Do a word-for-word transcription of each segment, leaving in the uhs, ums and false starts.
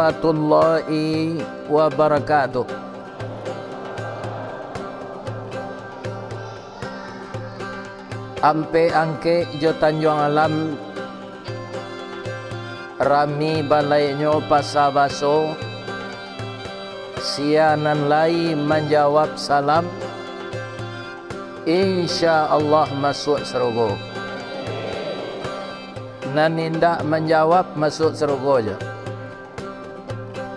warahmatullahi wabarakatuh. Ampek Angkek jo Tanjuang Alam, rami balainyo Pasa Baso, sia nan lai manjawab salam, insya Allah masuak sarugo. Nan indak manjawab masuak sarugo juo.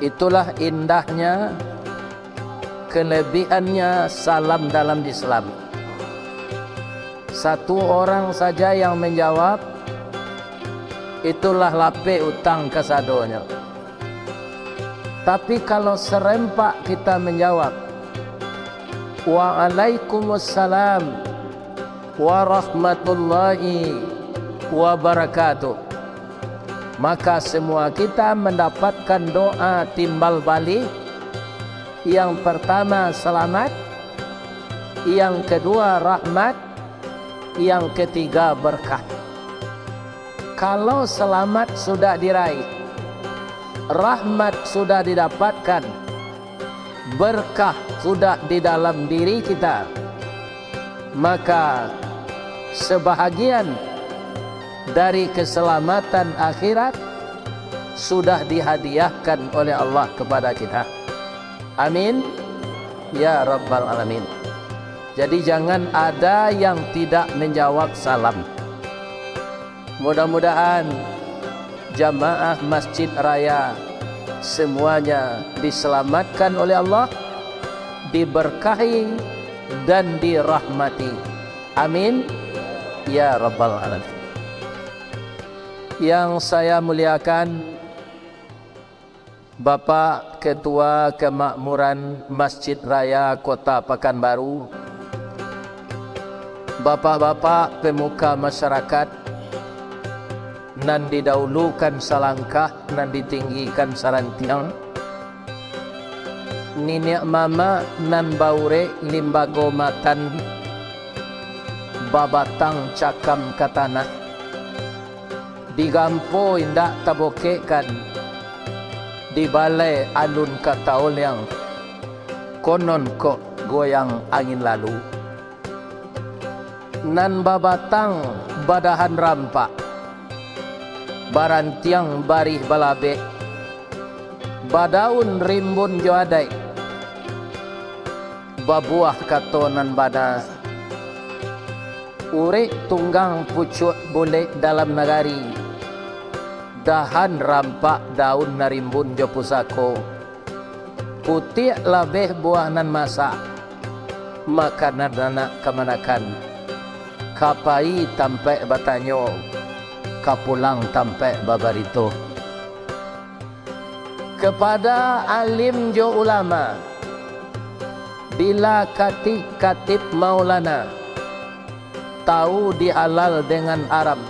Itulah indahnya, kelebihannya salam dalam Islam. Satu orang saja yang menjawab, itulah lapeh utang kasadonyo. Tapi kalau serempak kita menjawab, "Waalaikumsalam warahmatullahi wabarakatuh," maka semua kita mendapatkan doa timbal balik. Yang pertama, selamat. Yang kedua, rahmat. Yang ketiga, berkah. Kalau selamat sudah diraih, rahmat sudah didapatkan, berkah sudah di dalam diri kita, maka sebahagian dari keselamatan akhirat sudah dihadiahkan oleh Allah kepada kita. Amin, ya rabbal alamin. Jadi, jangan ada yang tidak menjawab salam. Mudah-mudahan jamaah Masjid Raya semuanya diselamatkan oleh Allah, diberkahi, dan dirahmati. Amin, ya rabbal alamin. Yang saya muliakan, Bapak Ketua Kemakmuran Masjid Raya Kota Pakanbaru, bapak-bapak pemuka masyarakat, nan didahulukan salangkah, nan ditinggikan sarantiang, niniak mamak nan baurek limbago matan, babatang cakam ka tanah, digampo indak tabokekkan, dibalai alun ka taoliang, konon kok goyang angin lalu. Nan babatang badahan rampak, barantiang barih balabek, badaun rimbun jo adaik, babuah kato nan bana. Urek tunggang pucuak bulek dalam nagari, dahan rampak daun nan rimbun jo pusako, putiak labeh buah nan masak, makanan anak kamanakan, ka payi tampaik batanyo, ka pulang tampaik babarito. Kepada alim jo ulama, bila katik-katik maulana, tahu di halal dengan haram,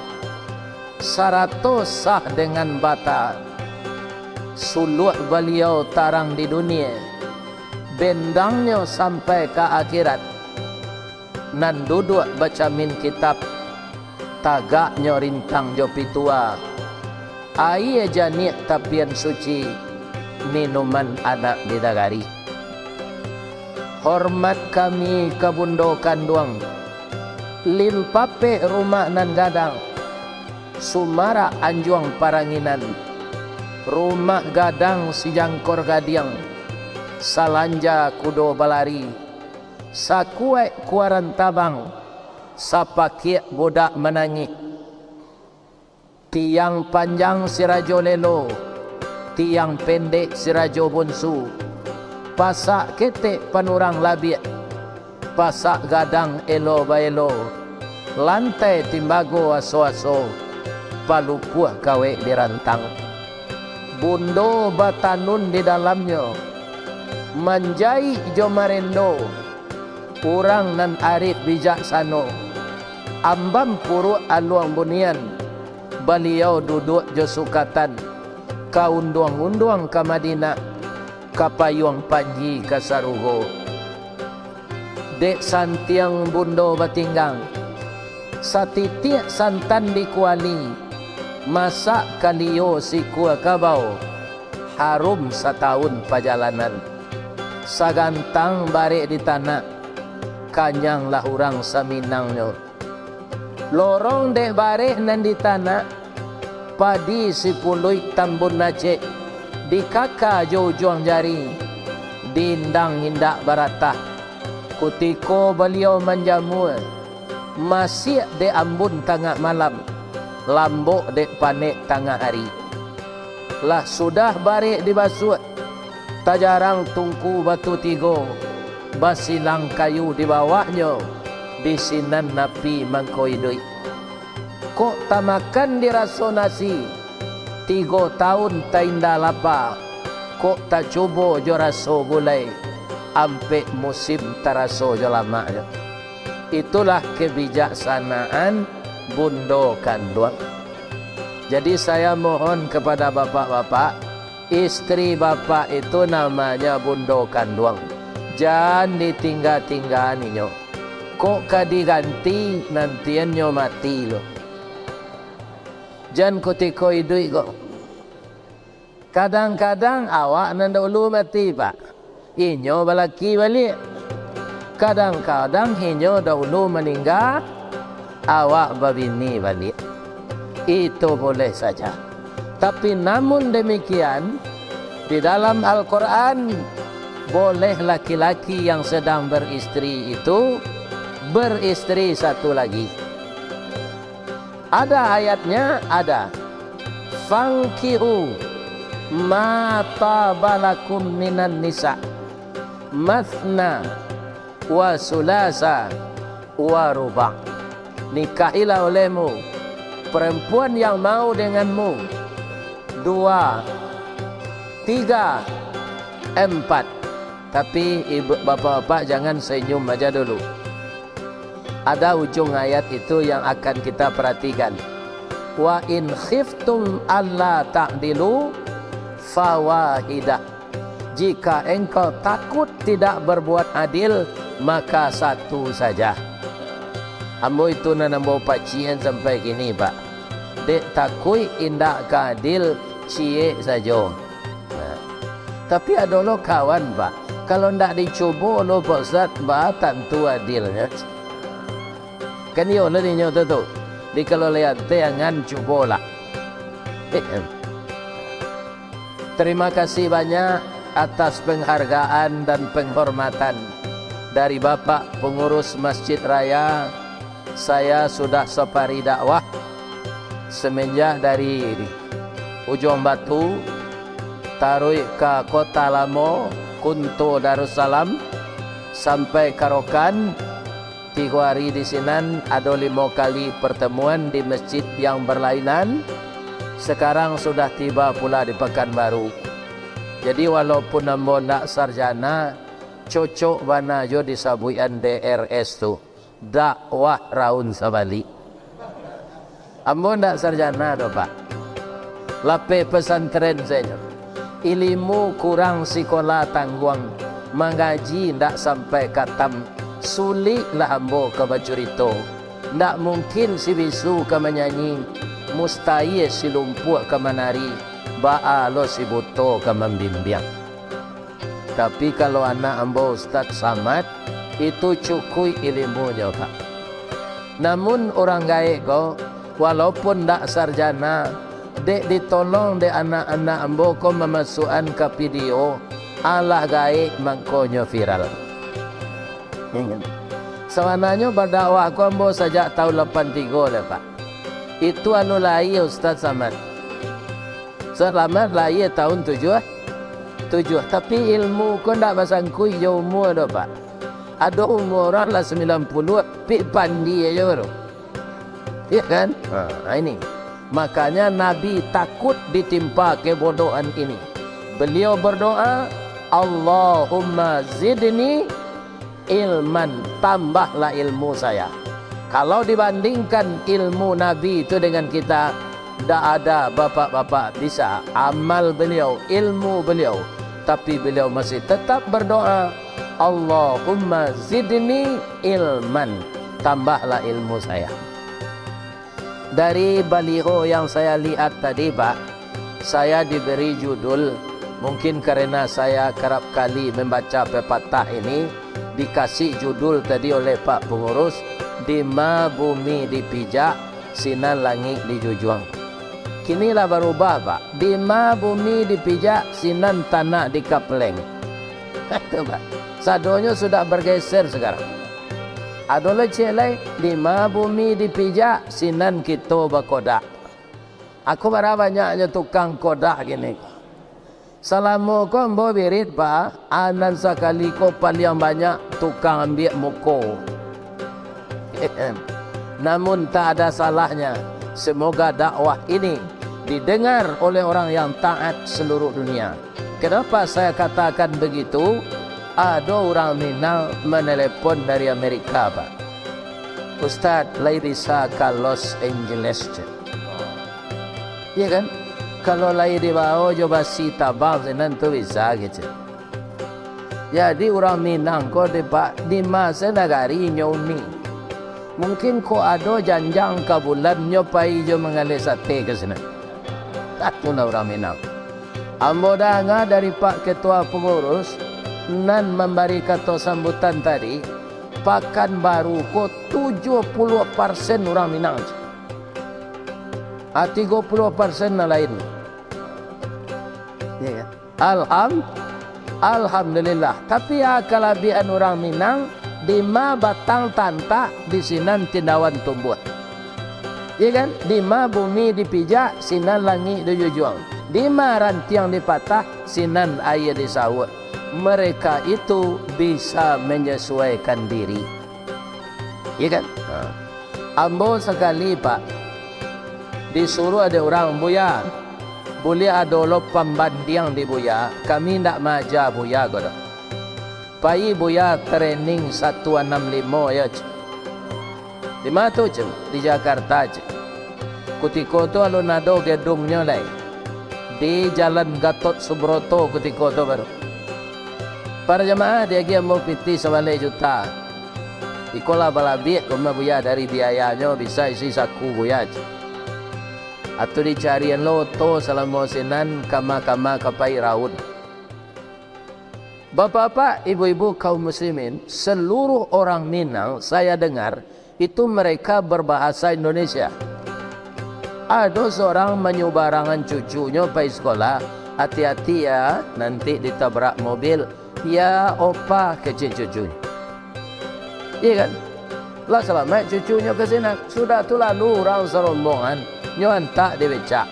sarato sah dengan bata, suluah baliau tarang di dunia, bendangnyo sampai ka akhirat. Nan duduak bacamin kitab, tagaknyo rintang jo pitua, aia janiah tapian suci, minuman anak bidadari. Hormat kami ka bundo kanduang, limpapeh rumah nan gadang, sumarak anjuang paranginan, rumah gadang sijangkor gadiang, salanja kudo balari, sakuaik kuaran tabang, sapakiak budak manangih. Tiang panjang si rajo lelo, tiang pendek si rajo bonsu, pasak ketek panurang labiak, pasak gadang elo baelo, lantai timbago aso-aso, palupuah kawek dirantang. Bundo batanun di dalamnyo, manjaik jo marendo, urang nan arif bijaksano, ambam puruak aluang bunian, baliau duduak jo sukatan, ka unduang-unduang ka Madinah, ka payuang panji ka sarugo. Dek santiang bundo batinggang, satitiak santan di kuali, masak kalio sikua kabau, Arum satahun pajalanan, sagantang barek di tanak, kanyanglah urang saminangnyo. Lorong dek barek nan di tanak, padi sipuluik tambun acek, dikaka jo ujuang jari, diindang indak baratah. Kutiko Baliau manjamua, masiak dek ambun tangah malam, lambok dek panek tangah ari. Lah sudah barek dibasuak, tajarang tungku batu tigo, basilang kayu di bawahnyo, di sinan api mangko iduik. Kok tamakan diraso nasi, tigo taun tainda lapa, kok tacubo jo raso gulai, ampek musim taraso jo lamaknyo. Itulah kebijaksanaan bundo kanduang. Jadi, saya mohon kepada bapak-bapak, istri bapak itu namanya bundo kanduang. Jan ditingga-tinggaan inyo. Kok ka diganti, nantiannyo mati lo. Jan kutiko iduik ko. Kadang-kadang awak nan dahulu mati, Pak. Inyo balaki baliak. Kadang-kadang inyo dahulu maningga, awak babini baliak. Itu boleh saja. Tapi namun demikian, di dalam Al-Quran, boleh laki-laki yang sedang beristri itu beristri satu lagi. Ada ayatnya, ada. "Fankihu ma taba lakum minan nisa, matsna wa sulasa wa ruba." Nikahilah olehmu perempuan yang mau denganmu, dua, tiga, empat. Tapi, ibu, bapak-bapak, jangan senyum aja dulu. Ada ujung ayat itu yang akan kita perhatikan. "Wa in khiftum alla ta'dilu fawahidah." Jika engkau takut tidak berbuat adil, maka satu saja. Ambo itu nan ambo pacian sampai kini, Pak. Dek takuik indak ka adil, ciek sajo. Nah, tapi ado lo kawan, Pak, kalau ndak dicubo lo, Pak Ustaz, baa tantu adilnyo? Kan iyo lo ninyo tu, tu. Di kalau lihat te, jangan cubolah. Terima kasih banyak atas penghargaan dan penghormatan dari Bapak Pengurus Masjid Raya. Saya sudah sapari dakwah semenjak dari Ujuang Batu, taruih ka Kota Lamo, Kunto Darussalam, sampai ka Rokan. Tigo ari di sinan, ado limo kali pertemuan di masjid yang berlainan. Sekarang sudah tiba pula di Pekanbaru. Jadi, walaupun ambo ndak sarjana, cocok bana jo disabuikan D R S tu, dakwah raun sabalik. Ambo ndak sarjana doh, Pak. Lapeh pesantren sajo. Ilimu kurang sikola tangguang, mangaji ndak sampai katam, suliklah ambo ka bacurito. Ndak mungkin si bisu ka manyanyi, mustahia si lumpuak ka manari, baa lo si buto ka mambimbiang. Tapi kalau anak ambo Ustaz Samad, itu cukuik ilimunyo, Pak. Namun urang gaek ko, walaupun ndak sarjana, dek ditolong dek anak-anak ambo ko mamasuakan ka video, alah gaek mangkonyo viral. Sabananyo badakwah ko ambo sajak tahun lapan tigo lah, Pak. Itu anu lahia Ustaz Samad. Ustaz Samad lahia tahun tujuah tujuah, tapi ilmu ko ndak basangkuik jo umua doh, Pak. Ado umua urang lah sambilan puluah, pik pandi ajo baru. Iya kan? Ha, ini. Makanya Nabi takut ditimpa kebodohan ini. Beliau berdoa, "Allahumma zidni ilman, tambahlah ilmu saya." Kalau dibandingkan ilmu Nabi itu dengan kita, ndak ada bapak-bapak bisa. Amal beliau, ilmu beliau, tapi beliau masih tetap berdoa, "Allahumma zidni ilman, tambahlah ilmu saya." Dari baliho yang saya lihat tadi, Pak, saya diberi judul Mungkin karena saya kerap kali membaca pepatah ini, dikasih judul tadi oleh Pak Pengurus, "Dima bumi dipijak, sinan langik dijunjuang." Kini lah barubah, Pak. "Dima bumi dipijak, sinan tanak dikapeleng." Itu, Pak. Sadonyo sudah bergeser sekarang. Ado lai ciek lai, "Dima bumi dipijak, sinan kito bakodak." Aku bara banyaknyo tukang kodak kini. Salamo ko ambo birit, Pak, a nan sakali ko paliang banyak tukang ambiak muko. Namun tak ada salahnya, semoga dakwah ini didengar oleh orang yang taat seluruh dunia. Kenapa saya katakan begitu? Ado urang Minang manelepon dari Amerika, Pak. "Ustaz, lai bisa ka Los Angeles?" cek. Iya kan? Kalau lai dibao jo basi tabang sinan tu bisa, kecek. Jadi urang Minang ko di, Pak, di masa nagari nyo uni. Mungkin kok ado janjang ka bulan nyo pai jo mangaleh sate ka sinan. Itulah urang Minang. Ambo danga dari Pak Ketua Pengurus nan mambari kato sambutan tadi, Pakanbaru ko tujuah puluah persen urang Minang. Ah, tigo puluah persen nan lain. Iya kan? Alham-, Alhamdulillah. Tapi, ah, kalabiahan urang Minang, dima batang tantak, di sinan tindawan tumbuah. Iya kan? Dima bumi dipijak, sinan langik dijunjuang. Dima rantiang dipatah, sinan aia disauak. Mereka itu bisa menyesuaikan diri. Iya kan? Ha. Ambo sakali, Pak, disuruah dek urang, "Buya, buliah ado lo pambandiang di Buya, kami ndak maaja Buya ko doh. Pai Buya training satu anam limo yo," cek. "Di ma tu?" cek. "Di Jakarta," cek. Kutiko tu alun ado gedungnyo lai. Di Jalan Gatot Subroto kutiko tu baru. "Para jamaah, diagiah ambo pitih sabaleh juta. Iko lah balabiah ka rumah Buya dari biayanyo bisa isi saku Buya," cek. Atau dicarian lo oto salamo sinan kama-kama ka pai raun. Bapak-bapak, ibu-ibu, kaum muslimin, seluruh orang Minang, saya dengar, itu mereka berbahasa Indonesia. Ado surang manyubarangan cucunyo pai sekolah, "Ati-ati ya, nanti ditabrak mobil." "Ya, opa," kecek cucunyo. Iya kan? Lah salamaik cucunyo ka sinan. Sudah tu lalu urang sarombongan, nyo antak di becak.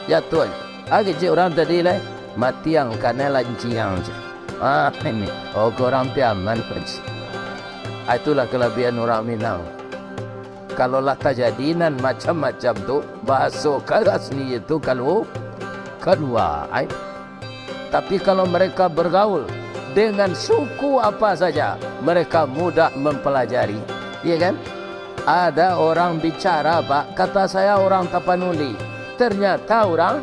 Jatuahnyo. Ah, kecek urang tadi lai, "Matiang kanai lanciang," cek. Ah, ini. Oh, ko urang Piaman, Pak. Ah, itulah kalabiahan urang Minang. Kalau lah tajadi nan macam-macam tu, bahaso karasnyo tu kalu-, kalua, ai. Tapi kalau mereka bergaul dengan suku apa saja, mereka mudah mempelajari. Iya kan? Ada orang bicara, Pak, kata saya orang Tapanuli, ternyata orang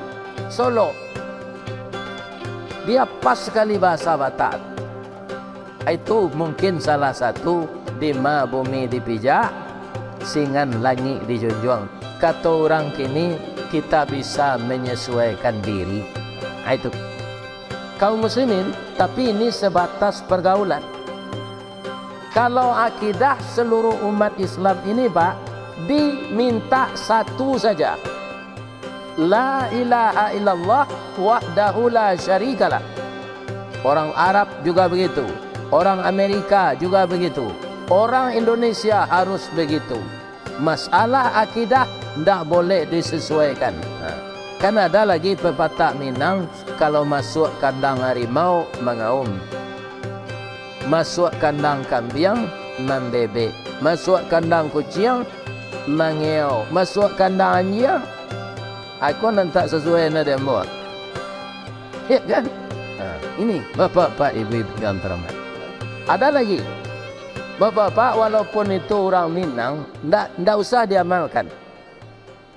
Solok. Dia pas sekali bahasa Batak. Itu mungkin salah satu, "Dima bumi dipijak, sinan langik dijunjuang." Kato urang kini, kita bisa menyesuaikan diri. Ah, itu. Kaum muslimin, tapi ini sebatas pergaulan. Kalau akidah seluruh umat Islam ini, Pak, diminta satu saja. La ilaha illallah wahdahu la syarikalah. Orang Arab juga begitu, orang Amerika juga begitu, orang Indonesia harus begitu. Masalah akidah ndak boleh disesuaikan. Ha. Kan ada lagi pepatah Minang, kalau masuk kandang harimau, mangaum. Masuk kandang kambiang, mambebek. Masuk kandang kuciang, mangeau. Masuk kandang anjiang, ako nan tak sasuai na demo. Ya kan? Ha, ini, bapak-bapak, ibu-ibu yang terhormat. Ada lagi. Bapak-bapak, walaupun itu urang Minang, ndak, ndak usah diamalkan.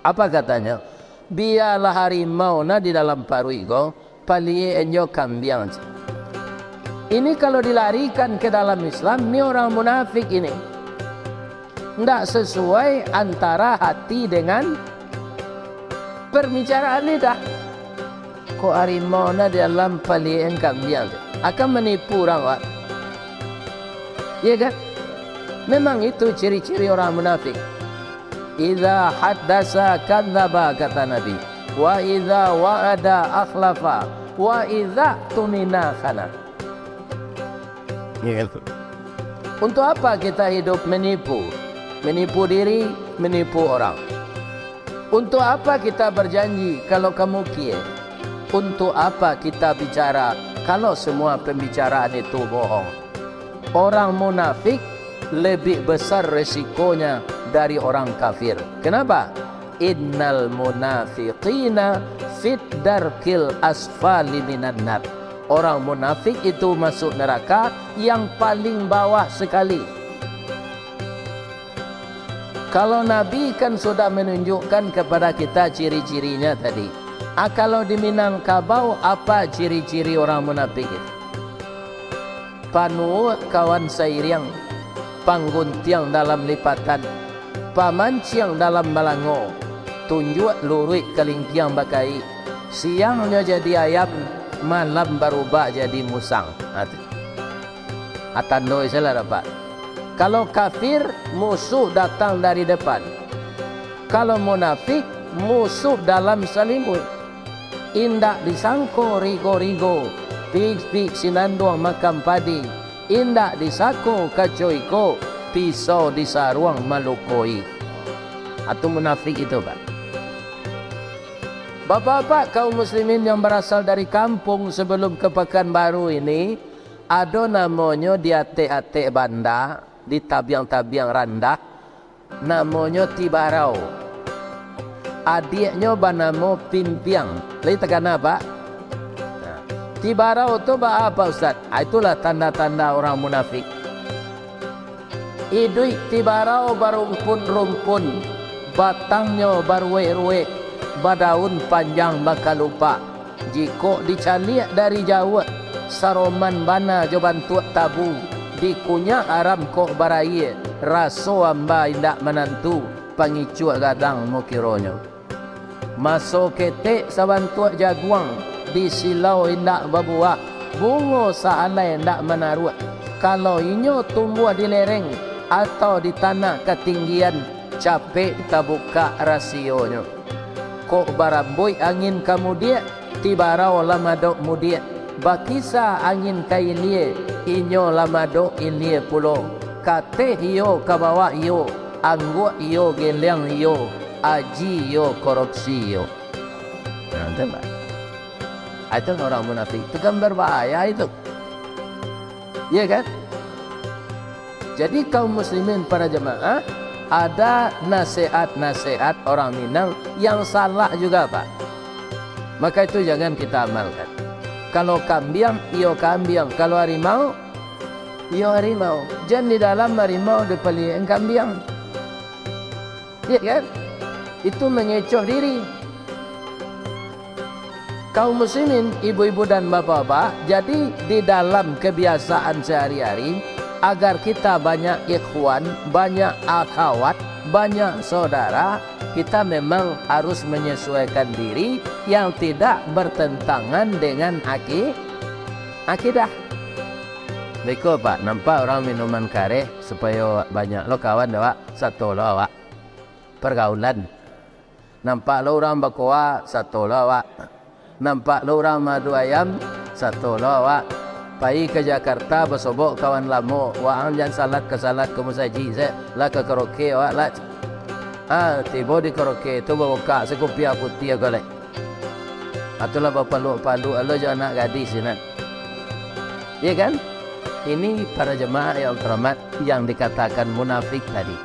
Apa katanya? "Bialah harimau na di dalam paruik ko, paliek enyo kambiang," cek. Ini kalau dilarikan ke dalam Islam, ni orang munafik ini. Ndak sesuai antara hati dengan perbicaraan lidah. Kok harimau nah di dalam paliak kambiang tu? Akan manipu urang, Pak. Iya kan? Memang itu ciri-ciri orang munafik. "Idza haddasa kadzdzaba," kata Nabi. "Wa idza wa'ada akhlafa, wa idza tumina khana." Iya kan? Untuk apa kita hidup menipu? Menipu diri, menipu orang. Untuk apa kita berjanji kalau kamu kie? Untuk apa kita bicara kalau semua pembicaraan itu bohong? Orang munafik lebih besar resikonya dari orang kafir. Kenapa? "Innal munafiqina fid darkil asfali minan nar." Orang munafik itu masuk neraka yang paling bawah sekali. Kalau Nabi kan sudah menunjukkan kepada kita ciri-cirinya tadi. Ah, kalau di Minangkabau, apa ciri-ciri orang munafik itu? Panuwek kawan sairiang, pangguntiang dalam lipatan, pamanciang dalam balango, tunjuak luruik kalingkiang bakaik, siangnyo jadi ayam, malam barubah jadi musang. Ha, tu. Ha, tando salah dapek. Kalau kafir, musuh datang dari depan. Kalau munafik, musuh dalam salimuik. Indak disangko rigo-rigo, pik-pik sinanduang makan padi. Indak disako kaco iko, pisau di saruang malukoi. Atu munafik itu, Pak. Bapak-bapak kaum muslimin yang berasal dari kampung sebelum ke Pekanbaru ini, ado namonyo di atek-atek banda, di tabiang-tabiang randah, namonyo Tibarau. Adiaknyo banamo Pimpiang. Lai takana, Pak? Nah, Tibarau tu baa, Pak Ustaz? Ah, itulah tanda-tanda orang munafik. Iduik Tibarau barumpun-rumpun, batangnyo baruwek-ruwek, badaun panjang bakalupak. Jikok dicaliak dari jauah, saroman bana jo bantuak tabu, dikunyah aram kok barayie, raso amba indak manantu, pangicuak gadang mokironyo. Maso ketek sabantuak jaguang, disilau indak babuwah, bungo sahalai indak manaruak. Kalau inyo tumbuah di lereng, atau di tanah katinggian, capek tabukak rasionyo. Kok barambuik angin ka mudiak, Tibarau lah madok mudiak. Bakisa angin ka ilie, inyo lah madok ilie pulo. Kateh iyo ka bawah iyo, angguak iyo geliang iyo, aji iyo korupsi iyo. Nah, tu, Pak. Ah, itu orang munafik. Itu kan berbahaya itu. Iya kan? Jadi kaum muslimin para jemaah, ada nasihat-nasihat orang Minang yang salah juga, Pak. Maka itu jangan kita amalkan. Kalau kambiang, iyo kambiang. Kalau harimau, iyo harimau. Jan di dalam harimau dipaliek kambiang. Iya kan? Itu mengecoh diri. Kaum muslimin, ibu-ibu dan bapak-bapak, jadi di dalam kebiasaan sehari-hari, agar kita banyak ikhwan, banyak akhwat, banyak saudara, kita memang harus menyesuaikan diri yang tidak bertentangan dengan aki-, akidah. Beko, Pak, nampak orang minuman kareh, supayo banyak lo kawan dek awak, sato lo awak. Pergaulan. Nampak lo urang bakoa, sato lo awak. Nampak lo urang maadu ayam, sato lo awak. Pai ka Jakarta basobok kawan lamo, waang jan salat ka salat ka musajik se, lah ka karaoke awak lah. Ah, tibo di karaoke tu babukak sakupiah putiah golek. Atulah bapaluak-paluak lo jo anak gadis sinan. Iya kan? Ini para jemaah yang terhormat yang dikatakan munafik tadi.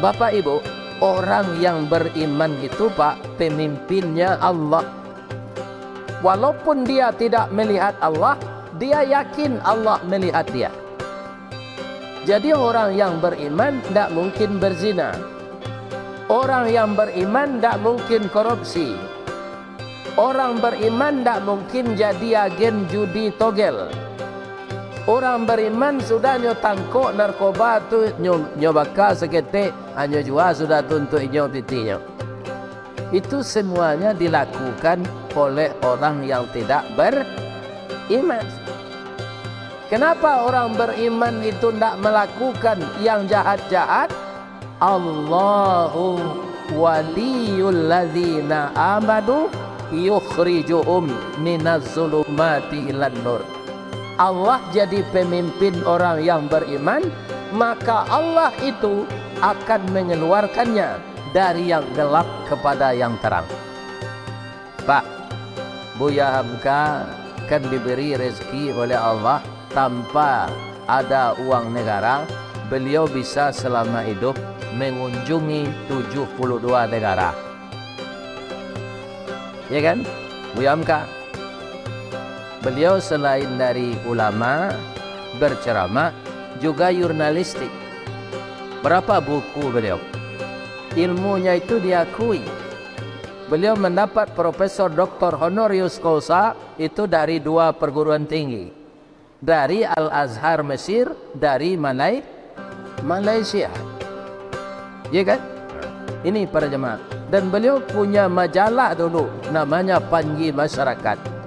Bapak Ibu, orang yang beriman itu, Pak, pemimpinnya Allah. Walaupun dia tidak melihat Allah, dia yakin Allah melihat dia. Jadi orang yang beriman tidak mungkin berzina. Orang yang beriman tidak mungkin korupsi. Orang beriman ndak mungkin jadi agen judi togel. Urang bariman sudah nyo tangkok narkoba tu, nyo, nyo baka saketek, nyo jua sudah tu untuak inyo pitinyo. Itu semuanya dilakukan oleh orang yang tidak beriman. Kenapa orang beriman itu ndak melakukan yang jahat-jahat? Allahu waliyul ladzina amanu yukhrijuhum minaz zulumati ilan nur. Allah jadi pemimpin orang yang beriman, maka Allah itu akan mengeluarkannya dari yang gelap kepada yang terang. Pak, Buya Hamka kan diberi rezeki oleh Allah tanpa ada uang negara, beliau bisa selama hidup mengunjungi tujuh puluh dua negara. Ya kan? Buya Hamka. Beliau selain dari ulama, berceramah, juga jurnalistik. Berapa buku beliau? Ilmunya itu diakui. Beliau mendapat Profesor Doktor Honorius Causa itu dari dua perguruan tinggi. Dari Al-Azhar Mesir, dari Malai-, Malaysia. Ya kan? Ini para jemaah. Dan beliau punya majalah dulu, namanya Panji Masyarakat.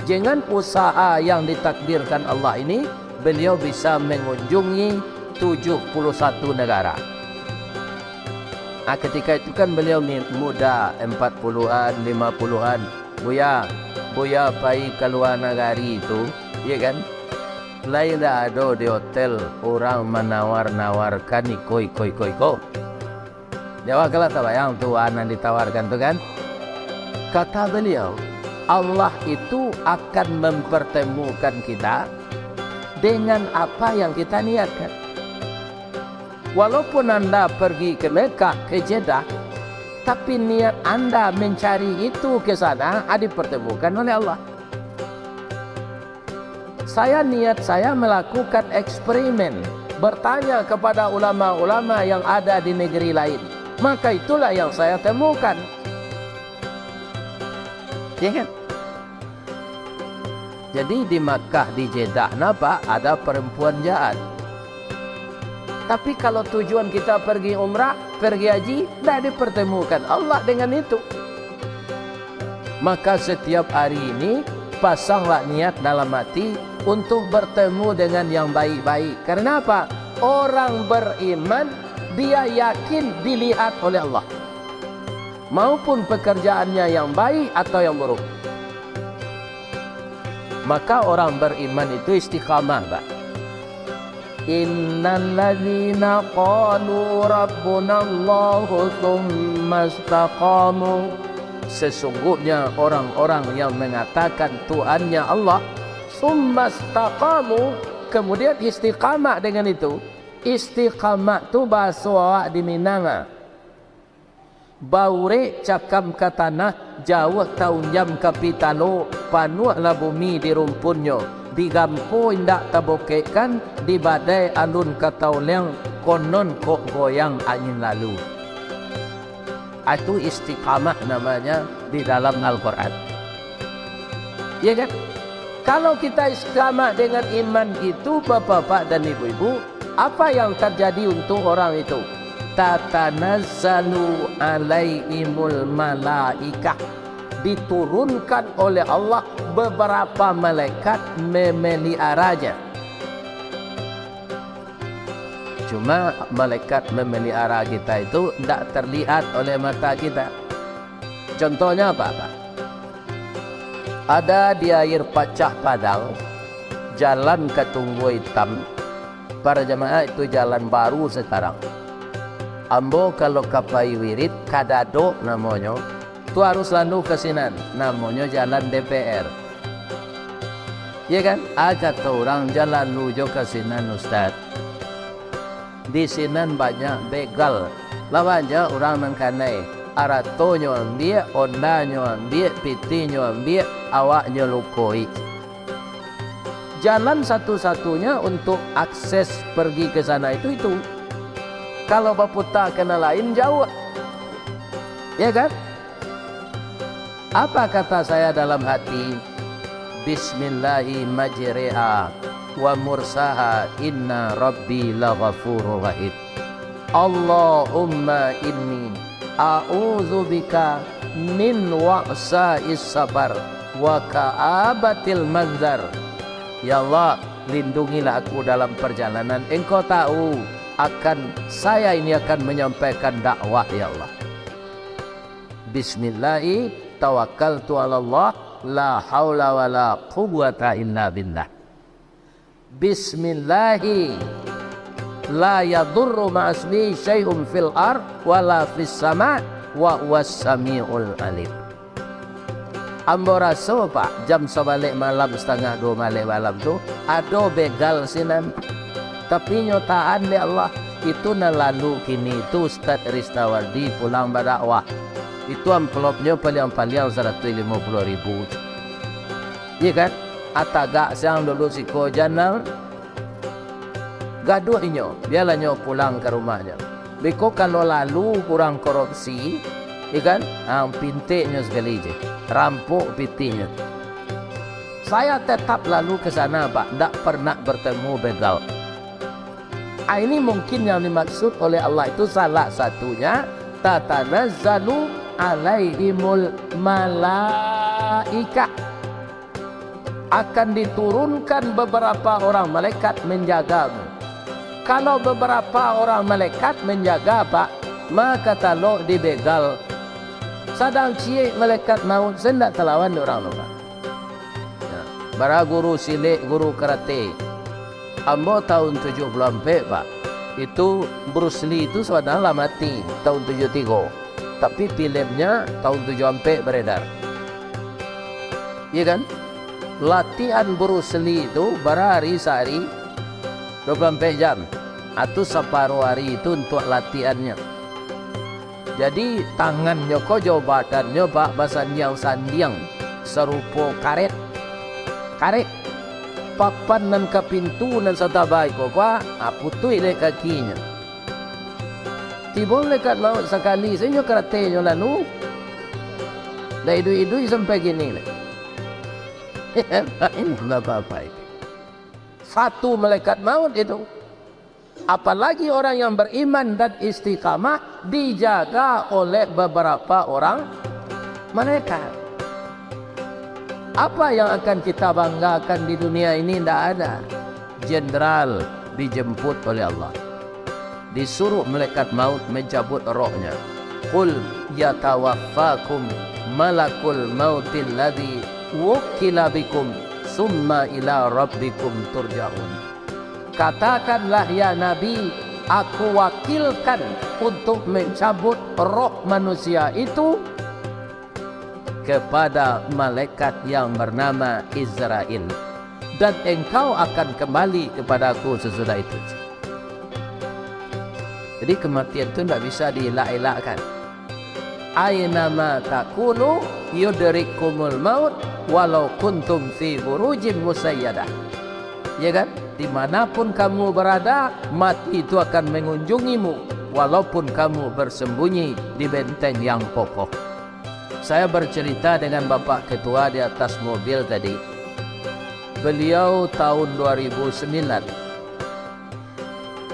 Dengan usaha yang ditakdirkan Allah ini, beliau bisa mengunjungi tujuh puluh satu negara. Ah, ketika itu kan beliau mi-, muda, empat puluhan, lima puluhan. Buya, Buya pai ka lua nagari tu, ya kan? Lai ndak ado di hotel urang manawar-nawarkan iko, iko, iko, iko. Jawab kalah tabayang tu, ah, nan ditawarkan tu kan? Kata beliau, Allah itu akan mempertemukan kita dengan apa yang kita niatkan. Walaupun anda pergi ke Mekah, ke Jeddah, tapi niat anda mencari itu ke sana, ah, dipertemukan oleh Allah. Saya, niat saya melakukan eksperimen, bertanya kepada ulama-ulama yang ada di negeri lain. Maka itulah yang saya temukan. Ya kan? Jadi di Makkah, di Jeddah, nampak ada perempuan jahat. Tapi kalau tujuan kita pergi umrah, pergi haji, ndak dipertemukan Allah dengan itu. Maka setiap hari ini, pasanglah niat dalam hati untuk bertemu dengan yang baik-baik. Karena apa? Orang beriman, dia yakin dilihat oleh Allah. Maupun pekerjaannya yang baik atau yang buruk. Maka orang beriman itu istiqamah, Pak. Innal ladzina qalu rabbunallahu tsumma istaqamu. Sesungguhnya orang-orang yang mengatakan Tuhannya Allah, tsumma istaqamu, kemudian istiqamah dengan itu. Istiqamah tu bahaso awak di Minang, ah. Baurek cakam ka tanah, jauah taunjam ka pitalo, panuahlah bumi di rumpunnyo, digampo indak tabokekkan, di badai alun ka taoleang, konon kok goyang angin lalu. Ah, itu istiqamah namanya di dalam Al-Quran. Ya kan? Kalau kita istiqamah dengan iman itu, bapak-bapak dan ibu-ibu, apa yang terjadi untuk orang itu? Tatanazzalu alaihimul malaikah. Diturunkan oleh Allah beberapa malaikat memeliharanya. Cuma malaikat memelihara kita itu ndak terlihat oleh mata kita. Contohnya apa, Pak? Ada di air pacah Padang, jalan ka Tunggua Itam. Para jamaah, itu jalan baru sekarang. Ambo kalau ka pai wirid, ka Dadok namonyo, tu harus lalu ka sinan, namonyo jalan D P R. Ya kan? Ah, kato urang, jan lalu jo ka sinan, Ustaz. Di sinan banyak begal. Lawan ja urang nan kanai. Aratonyo ambiak, ondanyo ambiak, pitinyo ambiak, awaknyo lukoi. Jalan satu-satunya untuk akses pergi ke sana itu, itu. Kalau baputa ka nan lain, jauah. Ya kan? Apa kata saya dalam hati? Bismillahi majreha wa mursaha, inna rabbi laghafurur rahim. Allahumma inni A'udzubika min wa'sa'is safar wa ka'abatil manzar. Ya Allah, lindungilah aku dalam perjalanan. Engkau tahu akan saya ini akan menyampaikan dakwah, ya Allah. Bismillahi tawakkaltu 'alallah, la haula wala quwwata illa billah. Bismillahi la yadurru ma'asmihi syai'un fil ard wala fis sama wa huwas samiul alim. Ambo raso, Pak, jam sabalek malam, satangah duo balek malam tu, ado begal sinan. Tapi nyo tahan dek Allah. Itu nan lalu kini tu Ustaz Ristawardi pulang badakwah. Itu amplopnyo paliang-paliang saratuih limo puluah ribu. Iya kan? Atagak siang dulu siko janang. Gaduah inyo, bialah nyo pulang ka rumahnyo. Beko kalau lalu urang korupsi, iya kan? Ang pinteknyo sakali je. Rampok pitihnyo. Saya tetap lalu ke sana, Pak. Ndak pernah bertemu begal. Ah, ini mungkin yang dimaksud oleh Allah itu salah satunya, tatanazzalu alaihimul malaikah. Akan diturunkan beberapa orang malaikat menjagamu. Kalau beberapa orang malaikat menjaga, Pak, maka talok di begal. Sadang ciek malaikat maut, sendak talawan dek urang tu, Pak. Ya. Bara guru silek, guru karate. Ambo tahun tujuh puluh ampek, Pak. Itu Bruce Lee tu sabananyo lah mati tahun tujuh tigo. Tapi filmnya tahun tujuh ampek beredar. Iya kan? Latihan Bruce Lee tu bara hari sahari dua puluh ampek jam. Atau saparuh hari itu untuk latihannya. Jadi, tangannyo ko jo badannyo bak basandiang-sandiang, sarupo karet. Karet. Papan nan ka pintu nan sataba iko ko, ah, putuih dek kakinyo. Tibo malaikat maut sakali sajo karatenyo lalu. Ndak iduik-iduik sampai kini lai. Ini ndak apa-apa ini. Satu malaikat maut itu. Apalagi orang yang beriman dan istiqamah dijaga oleh beberapa orang malaikat. Apa yang akan kita banggakan di dunia ini? Ndak ada. Jenderal dijemput oleh Allah. Disuruh malaikat maut mencabut rohnya. Qul yatawaffakum malakul mautil ladzi wukkila bikum summa ila rabbikum turja'un. Katakanlah, ya Nabi, aku wakilkan untuk mencabut roh manusia itu kepada malaikat yang bernama Izrail, dan engkau akan kembali kepada-Ku sesudah itu. Jadi, kematian tu ndak bisa dielak-elakkan. Ainama takunu yudrikkumul maut walau kuntum fi burujim musayyadah. Ya kan? Dimanapun kamu berada, mati itu akan mengunjungimu, walaupun kamu bersembunyi di benteng yang kokoh. Saya bercerita dengan Bapak Ketua di atas mobil tadi. Beliau tahun dua ribu sembilan,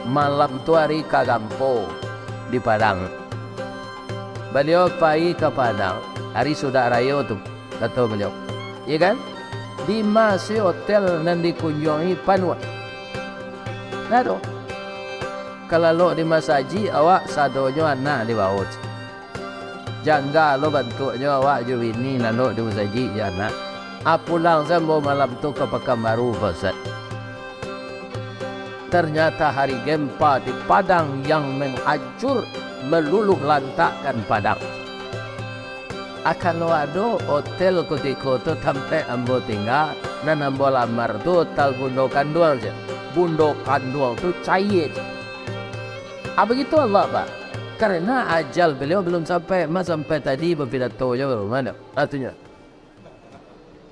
malam tu hari ka Gampo di Padang. Baliau pai ka Padang, hari sudah rayo tu, kato baliau. Iya kan? Di ma se hotel nan dikunjuangi panuah. Nah tu. Kalalok di masajik, awak sadonyo anak di bawah. Jangga lo bantuaknyo awak jo bini lalok di masajik jo anak. Ah, pulang se ambo malam tu ka Pakanbaru, Pak Ustaz. Ternyata hari gempa di Padang yang menghancur, meluluh lantakkan Padang. Ah, kalau ado hotel kutiko tu tampek ambo tingga, nan ambo lamar tu hotel Bundo Kanduang se. Bundo Kanduang tu cayie. Ah, begitu Allah, Pak. Karena ajal beliau belum sampai, mah sampai tadi bapidato jo baru, mano? Artinyo.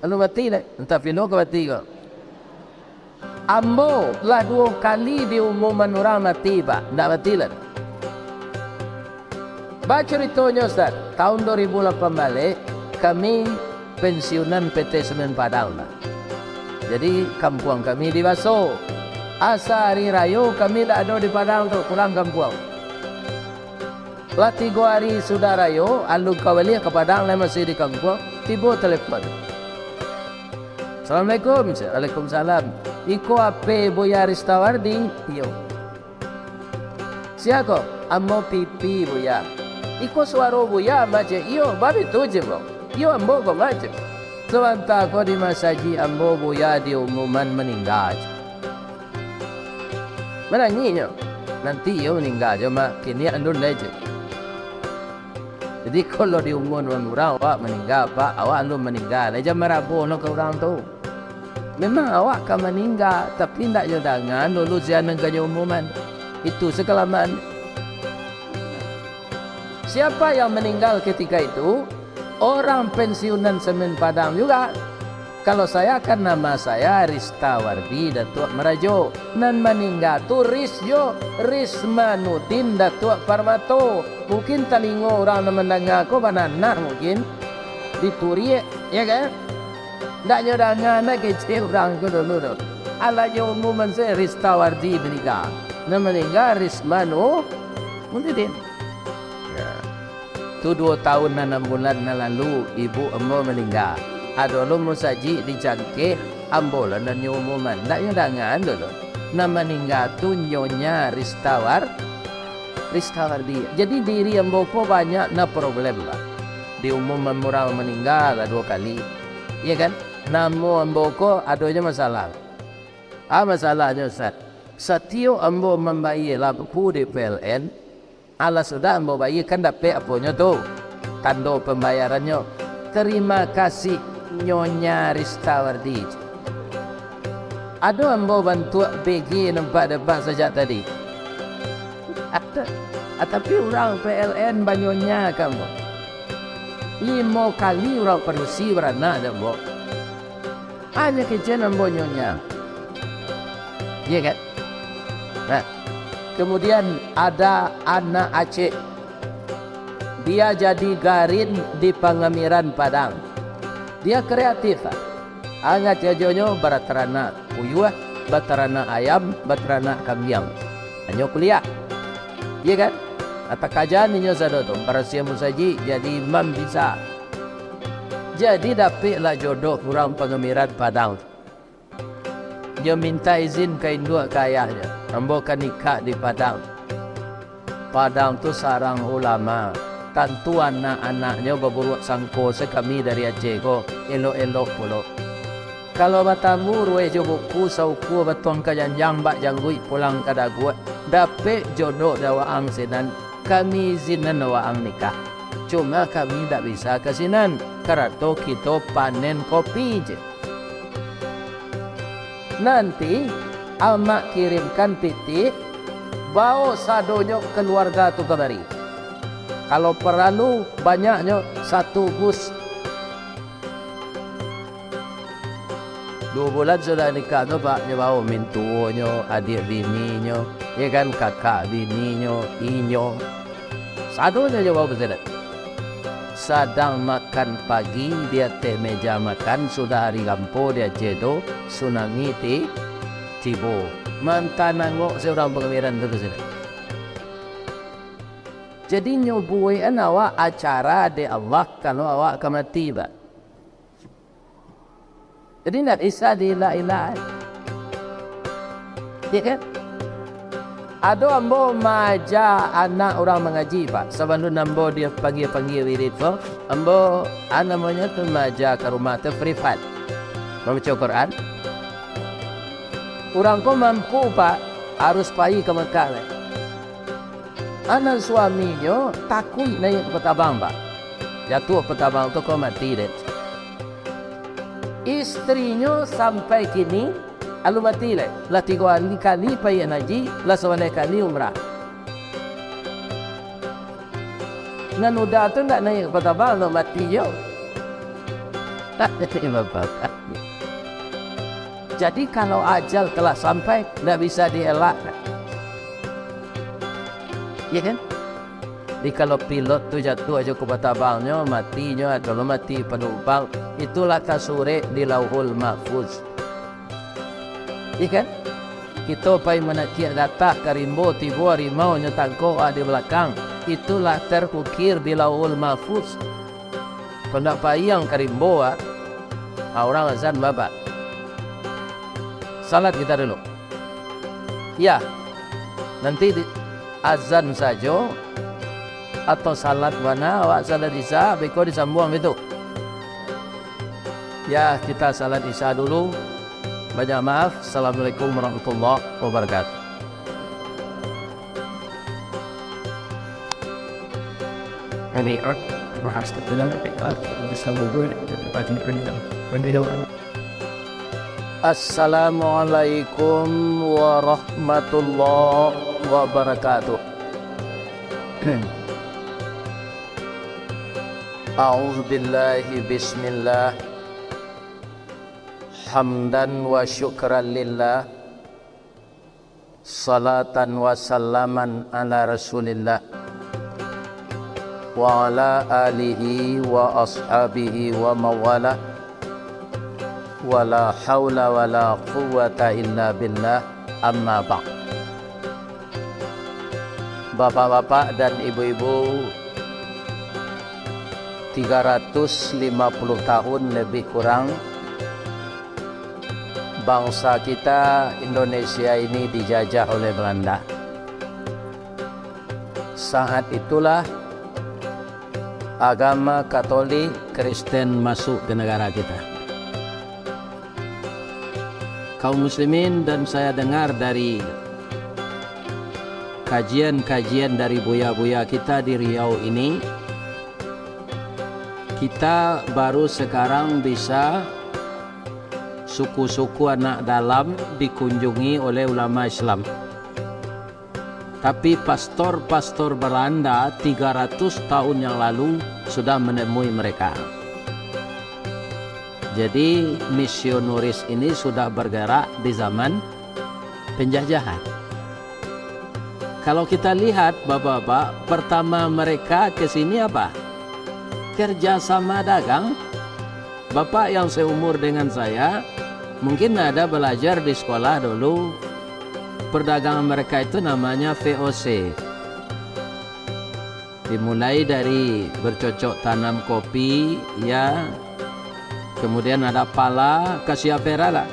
Anu mati dek, entah pino ka mati ko. Ambo lah duo kali diumuman urang mati, Pak. Ndak mati lah. Bacuritonyo, Ustaz, tahun dua ribu lapan baleh, kami pensiunan P T Semen Padang, Pak. Jadi, kampuang kami di Baso. Asa hari rayo kami ndak ado di Padang tu, pulang kampuang. Lah tigo ari sudah rayo, alun ka baliak ka Padang, lai masih di kampuang, tibo telepon. "Assalamualaikum." "Waalaikumsalam. Iko ape Buya Ristawardi?" "Iyo." "Sia ko?" "Ambo Pipi, Buya." "Iko suaro Buya, Mak, cek?" "Iyo, babitu cek, Bang. Iyo, ambo ko, Mak, cek. Sabanta ko di masajik ambo Buya diumuman maningga, cek." Manangihnyo. "Nanti iyo maningga jo, Mak, kini alun lai," cek. Jadi, kalau diumuman urang awak maningga, Pak, awak alun maningga lai, jan marabo lo ka urang tu. Memang awak ka maningga, tapi ndak nyo danga dulu sia nan ka nyo umuman. Itu sakalamaan. Siapa yang meninggal ketika itu? Orang pensiunan Semen Padang juga. Kalau saya kan nama saya Ristawardi Datuak Marajo. Nan maningga tu Ris yo, Rismanudin Datuak Parmato. Mungkin talingo urang nan mandanga ko bananah mungkin. Dituriak, ya kan? Ndak nyo danga, ndak kecek urang ko dulu tu. Alah nyo umuman se Ristawardi maningga. Nan maningga Rismanudin. Ya. Tu duo taun nan anam bulan nan lalu, ibu ambo maningga. Ado lo musajik di Cangkeh, ambo lo nan nyo umuman. Ndak nyo danga dulu. Nan maningga tu Nyonya Ristawar-, Ristawardi. Jadi diri ambo ko banyak na problem lah. Diumuman urang maningga lah duo kali. Iya kan? Namo ambo ko adonyo masalah. Ah, masalahnyo, Ustaz. Satiok ambo mambayia lampu di P L N, alah sudah ambo bayia, kan dapek aponyo tu, tando pambayarannyo. Tarima kasih, Nyonya Ristawardi. Ado ambo bantuak B G nampak-nampak sajak tadi. Ado. Ah, tapi urang P L N banyonya ka ambo. Limo kali urang padusi baranak dek ambo. Hanyo kecek ambo nyonya. Iya kan? Nah, kemudian ada anak Aceh. Dia jadi garin di Pangamiran Padang. Dia kreatif, ah. Angah jajonyo bataranak uyuah, bataranak ayam, bataranak kambiang. Hanyo kuliah. Iya kan? Atak kaja ninyo sado tu, barasiah musajik, jadi imam bisa. Jadi dapeklah jodoh urang Pangamiran Padang. Nyo minta izin ka induak ka ayahnyo, ambo ka nikah di Padang. Padang tu sarang ulama, tantu anak-anaknyo baburuak sangko se kami dari Aceh ko, elok-elok pulo. Kalau batamu ruweh jo buku, saukua batuang ka janjang, bak jangguik pulang ka daguak, dapek jodoh dek waang sinan, kami izinan waang nikah. Cuma kami indak bisa ka sinan, karato kito panen kopi je. Nanti, amak kirimkan pitih, bawo sadonyo kaluarga tu kamari. Kalau paralu, banyaknyo satu bus. Duo bulan sudah nikah tu, Pak, nyo bawo mintuonyo, adiak bininyo, ya kan, kakak bininyo, inyo. Sadonyo nyo bawo ka sinan. Sadang makan pagi di ateh meja makan, sudah ari gampo di Aceh tu, tsunami ti-, tibo. Mantang nangok se urang Pangamiran tu ka sinan. Jadi, nyo buekan awak acara dek Allah, kalau awak ka mati, Pak. Jadi, ndak bisa dielak-elak. Ya kan? Ado ambo maaja anak urang mangaji, Pak. Sabalun ambo dia panggia-panggia wirid ko, ambo, a, namonyo tu, maaja ka rumah tu privat. Mambaco Quran. Urang ko mampu, Pak, harus pai ka Mekah, Pak. Anak suaminyo takuik naiak patabang, Pak. Jatuah patabang tu ko mati dek. Istrinyo sampai kini alun mati lai. Lah tigo kali pai haji, lah sabaleh kali umrah. Nan uda tu ndak naiak patabang, ndak mati jo. Tak jadi bapak. Jadi, kalau ajal telah sampai, ndak bisa dielak. Ya kan? Jadi, kalau pilot tu jatuah jo ka patabangnyo, matinyo, atau mati panumpang, itulah tasurek di Lauhul Mahfuz. Ya kan? Kito pai manakiak gatah ka rimbo, tibo harimau nyo tangkok awak di balakang. Itu lah terukir di Lauhul Mahfuz. Kok ndak payah ka rimbo, ah, ah, urang azan babak. Salat kita dulu. Ya, nanti di, azan sajo, atau salat bana, awak salat Isya, beko disambuang itu. Ya, kita salat Isya dulu. Banyak maaf. Assalamualaikum warahmatullahi wabarakatuh. Assalamualaikum warahmatullahi wabarakatuh. A'udzubillahi, bismillah. Hamdan wa syukran lillah. Salatan wa salaman ala Rasulillah, wa ala alihi wa ashabihi wa mawala, wa la haula wa la quwwata illa billah, amma ba'd. Bapak-bapak dan ibu-ibu, tiga ratus lima puluh tahun lebih kurang, bangsa kita Indonesia ini dijajah oleh Belanda. Saat itulah agama Katolik, Kristen masuk ke negara kita. Kaum muslimin, dan saya dengar dari kajian-kajian dari buya-buya kita di Riau ini, kita baru sekarang bisa suku-suku anak dalam dikunjungi oleh ulama Islam. Tapi pastor-pastor Belanda tiga ratus tahun yang lalu sudah menemui mereka. Jadi, misionaris ini sudah bergerak di zaman penjajahan. Kalau kita lihat, Bapak-bapak, pertama mereka ke sini apa? Kerjasama dagang. Bapak yang seumur dengan saya, mungkin ada belajar di sekolah dulu. Perdagangan mereka itu namanya V O C. Dimulai dari bercocok tanam kopi, ya. Kemudian ada pala, kasih apera lah.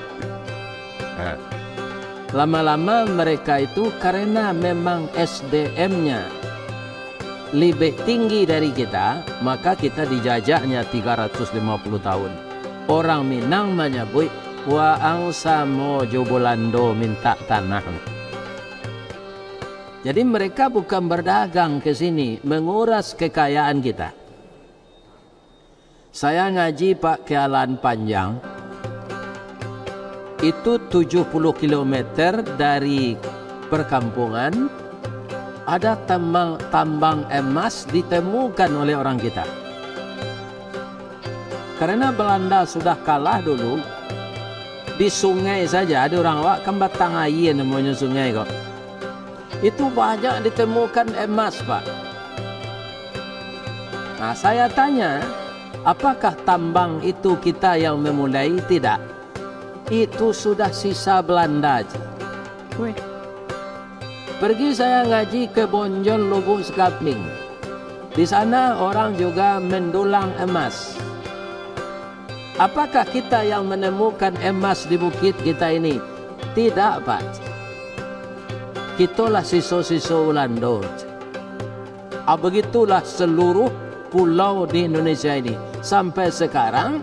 Nah, lama-lama mereka itu karena memang S D M-nya lebih tinggi dari kita, maka kita dijajahnya tiga ratus lima puluh tahun. Orang Minang manyabuik, waang samo jo Bulando mintak tanah. Jadi mereka bukan berdagang ke sini, menguras kekayaan kita. Saya ngaji, Pak, ke Alaan Panjang, itu tujuh puluh kilometer dari perkampungan, ada tambang, tambang emas ditemukan oleh orang kita. Karena Belanda sudah kalah dulu, di sungai saja, ada orang awak kan batang aia namonyo sungai ko. Itu banyak ditemukan emas, Pak. Nah, saya tanya, apakah tambang itu kita yang memulai? Tidak. Itu sudah sisa Belanda. Weh. Pergi saya ngaji ke Bonjol Lubuk Sekapling. Di sana orang juga mendulang emas. Apakah kita yang menemukan emas di bukit kita ini? Tidak, Pak. Kitolah siso-siso Ulando. Ah, begitulah seluruh pulau di Indonesia ini. Sampai sekarang,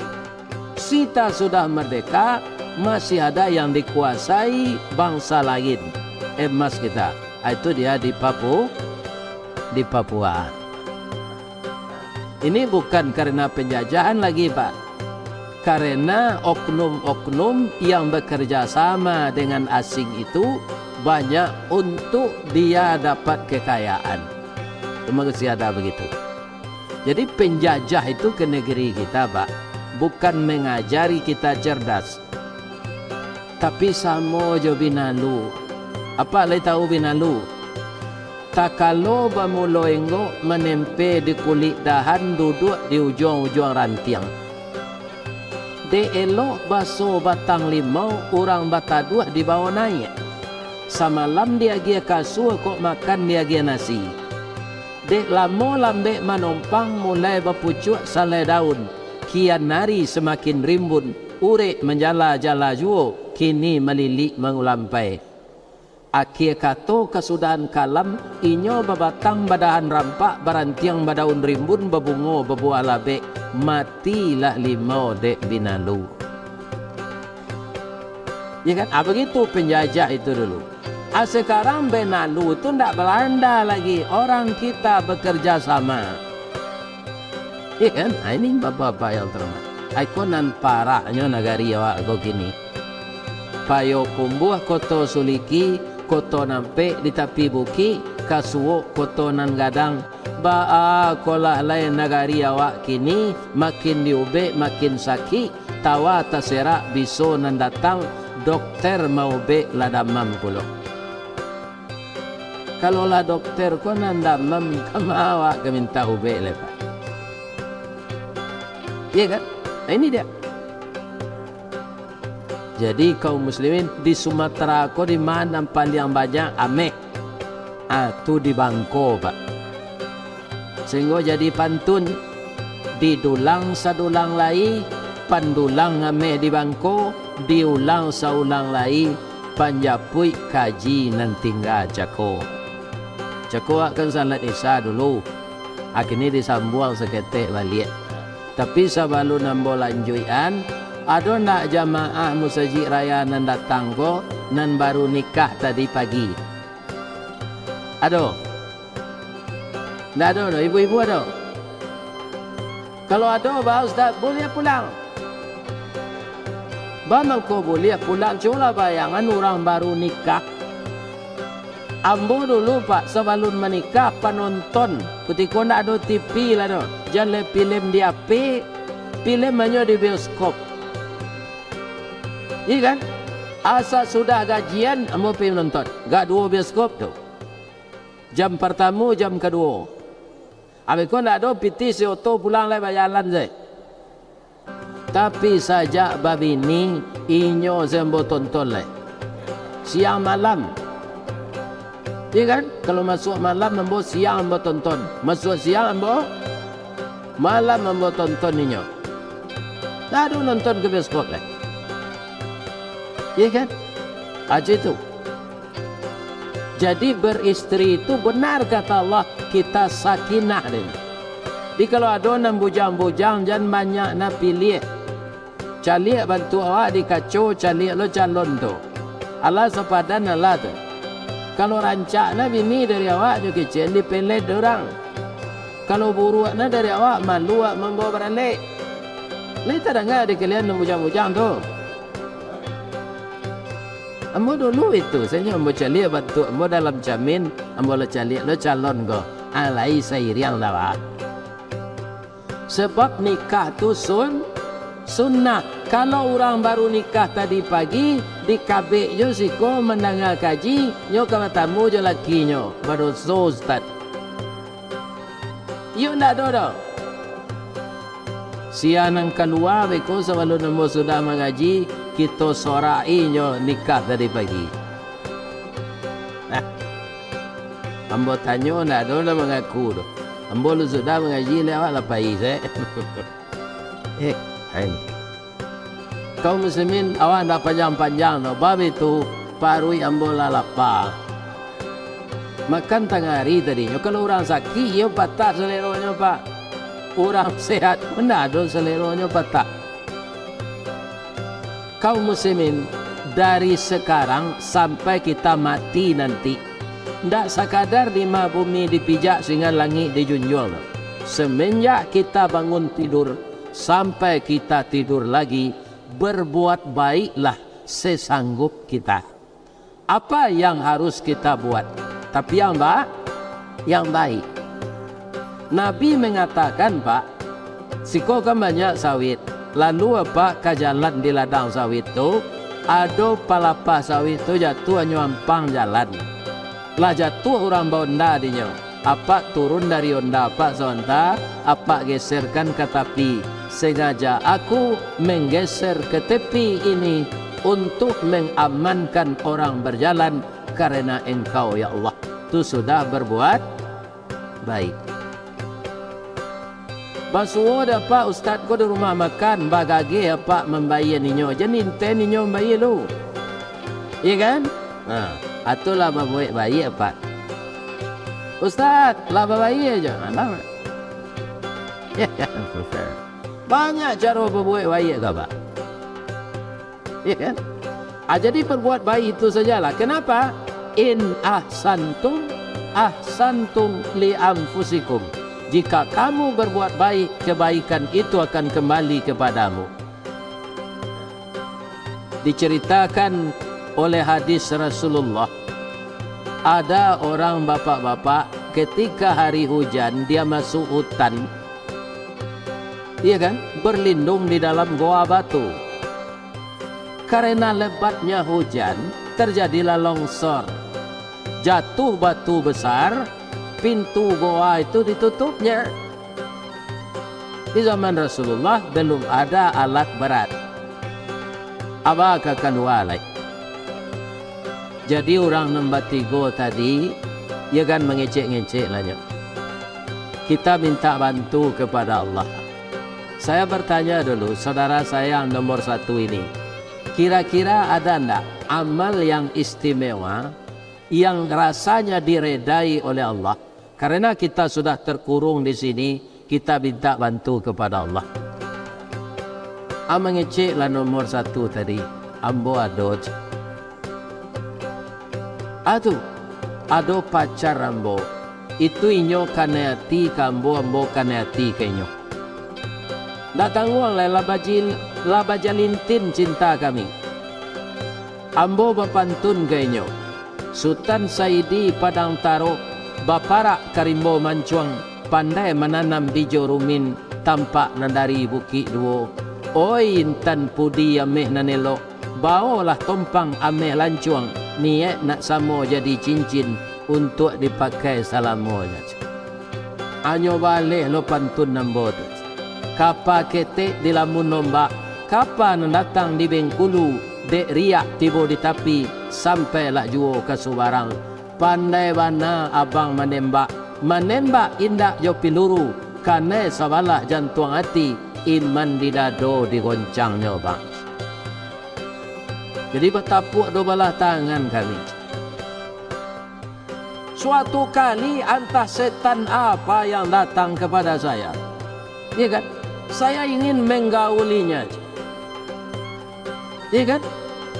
sita sudah merdeka, masih ada yang dikuasai bangsa lain. Emas kita, ah, itu dia di Papu-, di Papua. Ini bukan karena penjajahan lagi, Pak. Karena oknum-oknum yang bekerja sama dengan asing itu banyak untuk dia dapat kekayaan. Cuma kecil ada begitu. Jadi penjajah itu ke negeri kita, Pak, bukan mengajari kita cerdas. Tapi samo jo binalu. Apak lai tahu binalu? Takalo bamulo inggok manempe di kulik dahan, duduak di ujuang-ujuang rantiang. Dek elok baso batang limau, urang bataduah dibao naiak. Samalam diagiah kasua, kok makan diagiah nasi. Dek lamo lambek manompang, mulai bapucuak salai daun, kian ari samakin rimbun, urek manjala-jala juo, kini malilik mangulampai. Akhia kato kasudahan kalam, inyo babatang badahan rampak, barantiang badaun rimbun, babungo babuah labek, matilah limau dek binalu. Ya kan? Ah, begitu penjajah itu dulu. Ah, sekarang binalu tu ndak Belanda lagi, orang kita bekerja sama. Ya kan? Ah, ini bapak-bapak yang terhormat. Ai ko nan paraknyo nagari awak ko kini. Payokumbuah, Koto Suliki, Koto Nampek di tapi bukik, Kasuok, Koto Nan Gadang. Baa kolah lai nagari awak kini, makin diubek, makin sakik, tawa taserak biso nan datang, dokter maubek lah damam pulo. Kalau lah dokter ko nan damam, kama awak ka mintak ubek lai, Pak? Iya kan? Nah, ini dia. Jadi, kaum muslimin, di Sumatera ko di ma nan paliang banyak ameh? Ah, tu di Bangko, Pak. Sahinggo jadi pantun, didulang sadulang lai, pandulang ameh di Bangko, diulang saulang lai, panjapuik kaji nan tingga cako. Cako awak kan salat Isya dulu, ah, kini disambuang saketek baliak. Tapi sabalun ambo lanjuikan, ado ndak jamaah Musajik Raya nan datang ko, nan baru nikah tadi pagi? Ado? Ndak ado doh, ibu-ibu ado? Kalau ado, baa Ustaz, buliah pulang. Baa mangko buliah pulang, cubolah bayangan urang baru nikah. Ambo dulu, Pak, sabalun manikah, panonton, kutiko ndak ado T V lah doh, jan lai pilem di H P, pilem hanyo di bioskop. Iya kan? Asa sudah gajian, ambo pai manonton. Gak duo bioskop tu. Jam partamo, jam kaduo. Abih ko ndak ado pitih si oto pulang lai bajalan se. Tapi sajak babini, inyo se ambo tonton lai. Siang malam. Iya kan? Kalau masuak malam, ambo siang ambo tonton. Masuak siang ambo, malam ambo tonton inyo. Ndak ado nonton ka bioskop lai. Iya kan? Aja itu. Jadi, beristri itu benar kata Allah, kita sakinah deh. Jadi, kalau ado nan bujang-bujang, jan banyak nan piliah. Caliak bantuak awak di kaco, caliak lo calon tu. Alah sapadan alah tu. Kalau rancak na bini dari awak jo kecek, dipelet urang. Kalau buruak na dari awak, malu awak mambawa baralek. Lai tadanga di kalian nan bujang-bujang tu? Ambo dulu itu, sajo ambo caliak bantuak ambo dalam camin, ambo lah caliak lo calon ko. Alai sairiang lah, Pak. Sebab nikah tu sun-, sunnah. Kalau urang baru nikah tadi pagi, dikabek jo siko mandanga kaji, nyo ka batamu jo lakinyo, badoso, Ustaz. Iyo ndak ado doh. Sia nan kalua beko sabalun ambo sudah mangaji, kito sorak-i nyo nikah tadi pagi. Nah, ambo tanyo ndak ado nan mangaku doh. Ambo lu sudah mangaji, lewat lah pai se. Eh, ain. Kaum muslimin, awak ndak panjang-panjang doh, bab itu paruik ambo lah lapa. Makan tangah ari tadinyo, kalau urang sakik, iyo patah saleronyo, Pak. Urang sehat pun ndak ado saleronyo patah. Kaum muslimin, dari sekarang sampai kita mati nanti, ndak sakadar dima bumi dipijak, sahinggo langik dijunjuang. Semenjak kita bangun tidur, sampai kita tidur lagi, berbuat baiklah sesanggup kita. Apa yang harus kita buat? Tapi yang ba-, yang baik. Nabi mengatakan, Pak, siko kan banyak sawit. Lalu apak ka jalan di ladang sawit tu, ado palapah sawit tu jatuah nyo ampang jalan. Lah jatuah urang baonda dinyo. Apak turun dari onda apak sabanta, apak geserkan ka tapi. Sengaja aku menggeser ke tepi ini untuk mengamankan orang berjalan karena Engkau, ya Allah. Tu sudah berbuat, baik. Basuo dek apak ustad ko di rumah makan, bagageh apak mambayia inyo, jan inten inyo mambayia lu. Iya kan? Nah, atu lah babuek baiak apak. Ustad, lah babayia jo. Alah. Banyak caro babuek baiak ka apak. Ya kan? Ah, jadi perbuat baik itu sajalah. Kenapa? In ahsantum, ahsantum li anfusikum. Jika kamu berbuat baik, kebaikan itu akan kembali kepadamu. Diceritakan oleh hadis Rasulullah, ada orang bapak-bapak ketika hari hujan, dia masuk hutan, iya kan, berlindung di dalam goa batu. Karena lebatnya hujan, terjadilah longsor. Jatuh batu besar, pintu goa itu ditutupnya. Di zaman Rasulullah belum ada alat berat. Apak ka kalua lai. Jadi urang nan batigo tadi, ya kan, mangecek-ngecek lah nyo. Kita minta bantu kepada Allah. Saya bertanya dulu, saudara saya yang nomor satu ini, kira-kira ada ndak amal yang istimewa, yang rasanya diredai oleh Allah? Karena kita sudah terkurung di sini, kita minta bantu kepada Allah. Ah, mangecek lah nomor satu tadi, ambo ado, cek. Ah tu, ado pacar ambo. Itu inyo kanai ati ka ambo, ambo kanai ati ka inyo. Ndak tangguang lai lah bajil-, lah bajalintin cinta kami. Ambo bapantun ka inyo. Sutan Saidi Padang Taro, baparak ka rimbo mancuang, pandai mananam bijo rumin, tampak nan dari Bukik Duo. Oi intan pudi ameh nan elok, baolah tompang ameh lancuang, niaik nak samo jadi cincin, untuak dipakai salamonyo. Anyo baleh lo pantun ambo tu. Kapa ketek dilamun ombak, kapa nan datang di Bengkulu, dek riak tibo di tapi, sampai lah juo ka subarang. Pandai bana abang manembak, manembak indak jo piluru, kanai sabalah jantuang ati, iman di dado digoncangnyo, bang. Jadi batapuak duo balah tangan kami. Suatu kali antah setan apa yang datang kepada saya. Iya kan? Saya ingin menggaulinya. Iya kan?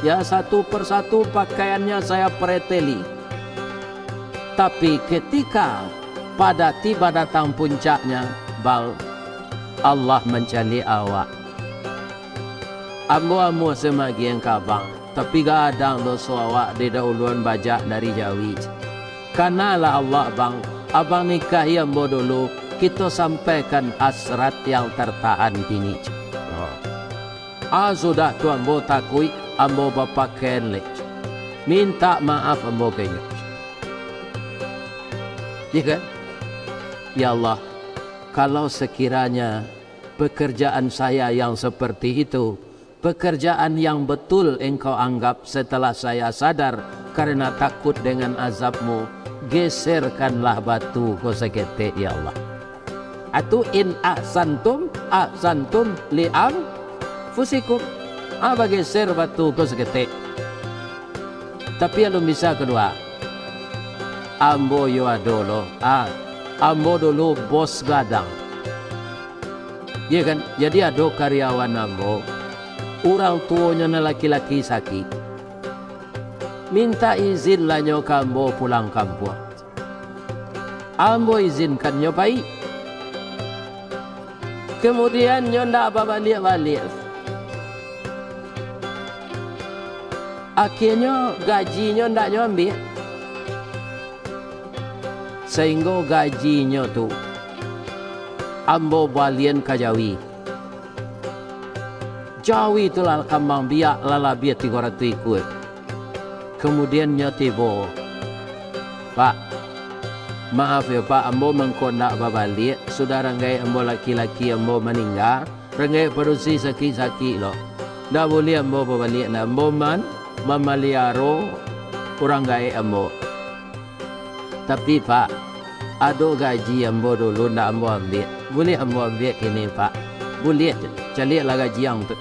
Ya, satu persatu pakaiannya saya preteli. Tapi ketika pada tiba datang puncaknya, bang, Allah mancaliak awak. Ambo amuah samagiang ka abang, tapi gadang doso awak di dauluan bajak dari jawi. Kanalah Allah, bang, abang nikahi ambo dulu, kito sampaikan hasrat yang tertahan kini. Ah, sudah tu ambo takuik, ambo bapakaian lek. Mintak maaf ambo ka inyo. Iya kan? Ya Allah, kalau sekiranya pekerjaan saya yang seperti itu, pekerjaan yang betul Engkau anggap, setelah saya sadar karena takut dengan azab-Mu, geserkanlah batu ko saketek, ya Allah. Atu in ahsantum, ahsantum li anfusikum. Ah, bageser batu ko saketek. Tapi alun bisa kaduo. Ambo yo ado lo. Ah, ambo dulu bos gadang. Iya kan? Jadi ado karyawan ambo, urang tuonyo nan laki-laki sakik. Mintak izin lah nyo ka ambo pulang kampuang. Ambo izinkan nyo pai. Kemudian nyo ndak babaliak-baliak. Akhianyo gajinyo ndak nyo ambiak. Sainggo gajinyo tu ambo balian ka jawi. Jawi tu lah kambang biak lah labiah tigo ratuih ikua. Kamudian nyo tibo, "Pak, maaf yo Pak, ambo mangko ndak babaliak, sudah rang gaek ambo laki-laki ambo maningga, rang gaek padusi sakik-sakik lo. Ndak buliah ambo babaliak, ndak ambo man-, mamaliaro urang gaek ambo." Tapi, Pak, Ado gaji ambo dulu ndak ambo ambiak. Buliah ambo ambiak kini, Pak? Buliah, caliaklah gaji ang tu.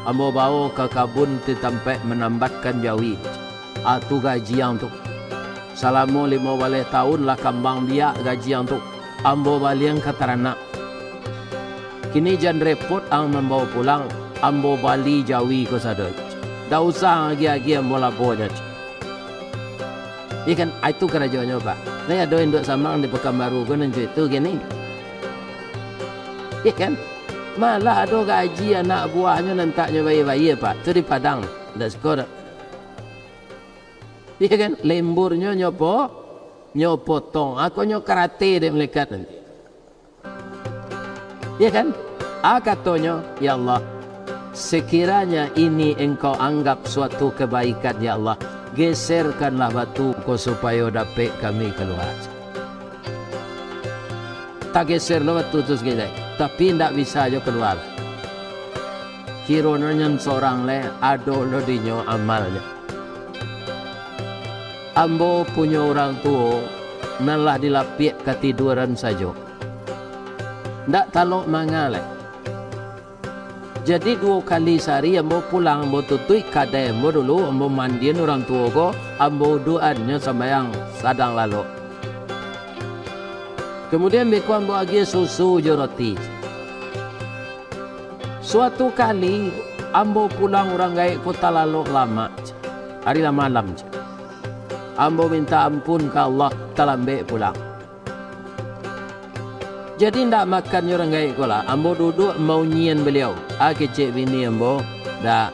Ambo bawo ka kabun di tampaik manambatkan jawi. Ah, tu gaji ang tu. Salamo limo baleh taun lah kambang biak gaji ang tu. Ambo balian ka taranak. Kini jan repot ang mambawo pulang, ambo bali jawi ko sado. Ndak usah ang agiah-agiah ambo labonyo. Iya kan? Ah, itu karajonyo, Pak. Lai ado induak samang di Pakanbaru ko nan cak itu kini. Iya kan? Malah ado gaji anak buahnyo nan tak nyo bayia-bayia, Pak. Tu di Padang. Ndak siko doh. Iya kan? Lemburnyo nyo po-, nyo potong. Ako nyo karate dek malaikat nanti. Iya kan? Ah, katonyo, "Ya Allah, sekiranya ini Engkau anggap suatu kebaikan, ya Allah, geserkanlah batu ko supayo dapek kami kaluar." Tageser lo batu tu saketek, tapi indak bisa jo kaluar. Kironyo nyan sorang lai, ado lo dinyo amalnyo. Ambo punyo urang tuo nan lah di lapiak katiduaran sajo. Ndak talok manga lai. Jadi duo kali sahari ambo pulang, ambo tutuik kadai ambo dulu, ambo mandian urang tuo ko, ambo uduakan nyo sambayang sadang lalok. Kamudian beko ambo agiah susu jo roti. Suatu kali, ambo pulang urang gaek ko talalok lamak, ari lah malam. Ambo mintak ampun ka Allah, talambek pulang. Jadi indak makannyo urang gaek ko lah, ambo duduak maunyian baliau. Ah, kecek bini ambo, "Dak,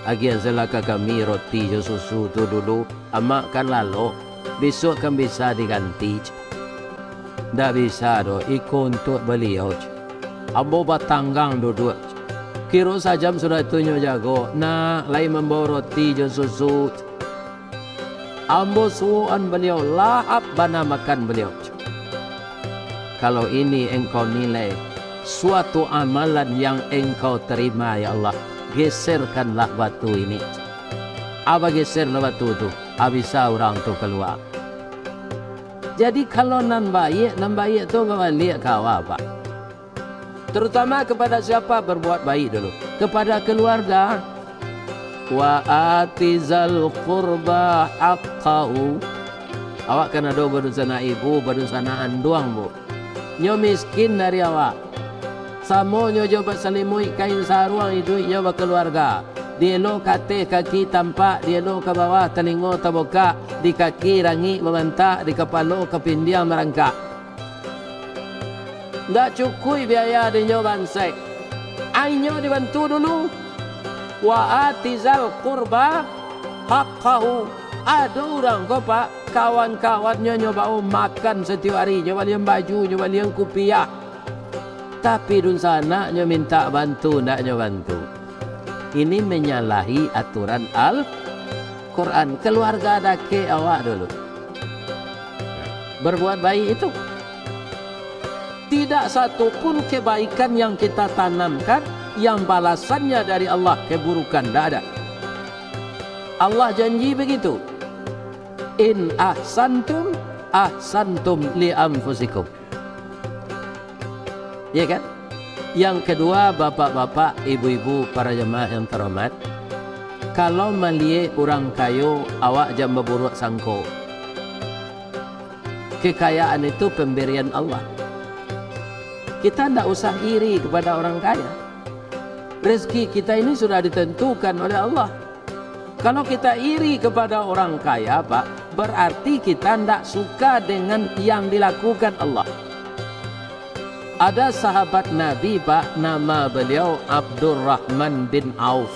agiah sajolah ka kami roti jo susu tu dulu, amak kan lalok, bisuak kan bisa diganti." "Ndak bisa doh, iko untuak baliau." Ambo batanggang duduak. Kiro sajam sudah tu nyo jago, "Nak, lai mambawo roti jo susu." Ambo suwokan baliau, lahap bana makan baliau. "Kalau ini engkau nilai suatu amalan yang engkau terima, ya Allah, geserkanlah batu ini." Abah geser lah batu tu, abisa urang tu kaluar. Jadi, kalau nan baiak, nan baiak tu babaliak ka awak, Pak. Terutama kepada siapa berbuat baik dulu? Kepada keluarga. "Wa ati zal qurba haqqahu." Awak kan ado badunsanak ibu, badunsanak anduang, Bu. Nyo miskin dari awak. Samonyo jo basalimuik kain saruang iduiknyo bakaluarga. Dielo ka ateh kaki tampak, dielo ka bawah talingo tabukak, di kaki rangik mamantak, di kapalo kapindiang marangkak. Ndak cukuik biaya dinyo bansaik. Ainyo dibantu dulu. "Wa ati zal qurba haqqahu." Ado urang ko, Pak, kawan-kawannyo nyo bawo makan satiok ari, nyo balian baju, nyo balian kupiah. Tapi dunsanaknyo mintak bantu, ndak nyo bantu. Ini menyalahi aturan Al-Quran. Keluarga dakek awak dulu. Berbuat baik itu. Tidak satu pun kebaikan yang kita tanamkan, yang balasannya dari Allah keburukan, tidak ada. Allah janji begitu. "In ahsantum, ahsantum li anfusikum." Ya kan? Yang kedua, bapak-bapak, ibu-ibu, para jamaah yang terhormat, kalau maliek urang kayo, awak jan baburuak sangko. Kekayaan itu pemberian Allah. Kita ndak usah iri kepada orang kaya. Rezeki kita ini sudah ditentukan oleh Allah. Kalau kita iri kepada orang kaya, Pak, berarti kita ndak suka dengan yang dilakukan Allah. Ada sahabat Nabi, Pak, nama beliau Abdurrahman bin Auf.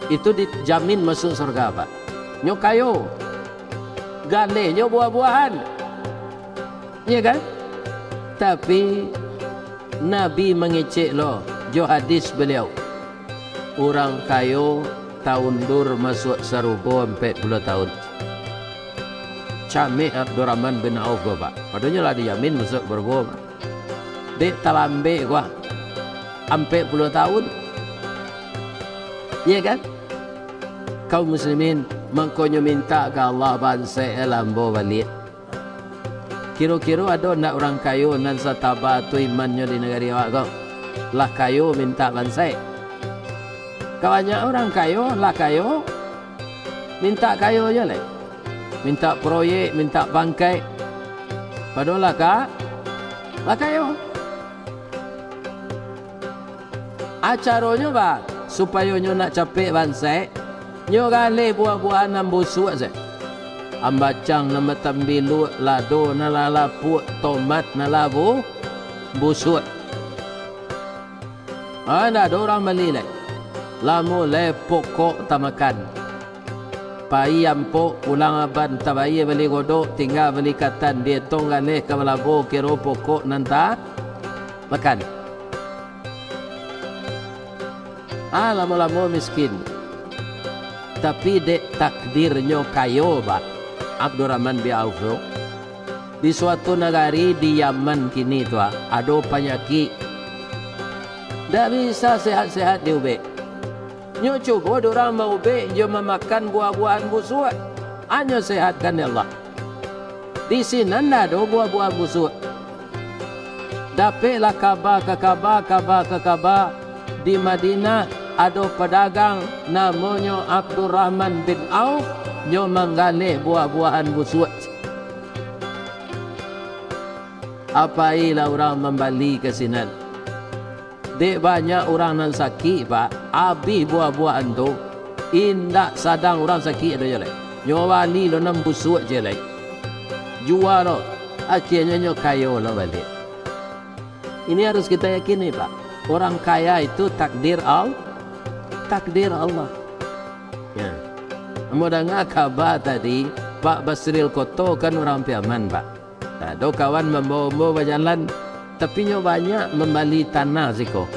Itu dijamin masuk surga, Pak. Nyo kayo, galehnyo buah-buahan. Iya kan? Tapi, Nabi mangecek lo jo hadis beliau, "Urang kayo taundur masuak sarugo ampek puluah taun." Cameh Abdurrahman bin Auf ko, Pak. Padonyo lah dijamin masuak sarugo, Pak. Dek talambek ko, ampek puluah taun. Iya kan? Kaum muslimin, mangkonyo mintak ka Allah, bansaik lah ambo baliak. Kiro-kiro ado ndak urang kayo nan sataba tu imannyo di nagari awak ko? Lah kayo mintak bansaik. Kabanyakan urang kayo, lah kayo, mintak kayo je lai. Mintak proyek, mintak pangkaik. Padahal lah ka-, lah kayo. A caronyo ba, supayo nyo nak capek bansaik, nyo galeh buah-buahan nan busuak se. Ambacang nan batambiluak, lado nan lah lapuak, tomat nan lah bu-, busuak. Ah, ndak ado urang bali lai. Lamo lai pokok tamakan. Pai ampok, pulang aban, tabayia bali godok, tingga bali katan, dietong galeh ka balabo, kiro pokok nan ta-, makan. Ah, lamo-lamo miskin. Tapi dek takdirnyo kayo, Pak Abdurrahman bin Auf tu, di suatu nagari di Yaman kini tu, ah, ado panyakik. Ndak bisa sehat-sehat diubek. Nyo cubo dek urang maubek jo mamakan buah-buahan busuak. Hanyo sehatkan dek Allah. Di sinan ndak ado buah-buahan busuak. Dapeklah kaba ka kaba, kaba ka kaba, di Madinah ado padagang namonyo Abdurrahman bin Auf, nyo manggaleh buah-buahan busuak. Apailah urang mambali ka sinan. Dek banyak urang nan sakik, Pak, abih buah-buahan tu, indak sadang urang sakik ado jo lai. Nyo bali lo nan busuak je lai. Jua lo, akienyo nyo kayo lo baliak. Ini harus kita yakini, Pak. Orang kaya itu takdir Al-, takdir Allah. Ya. Ambo danga kaba tadi, Pak Basril Koto kan urang Piaman, Pak. Nah, do kawan mambawa-bawa bajalan, tapi nyo banyak mambali tanah siko.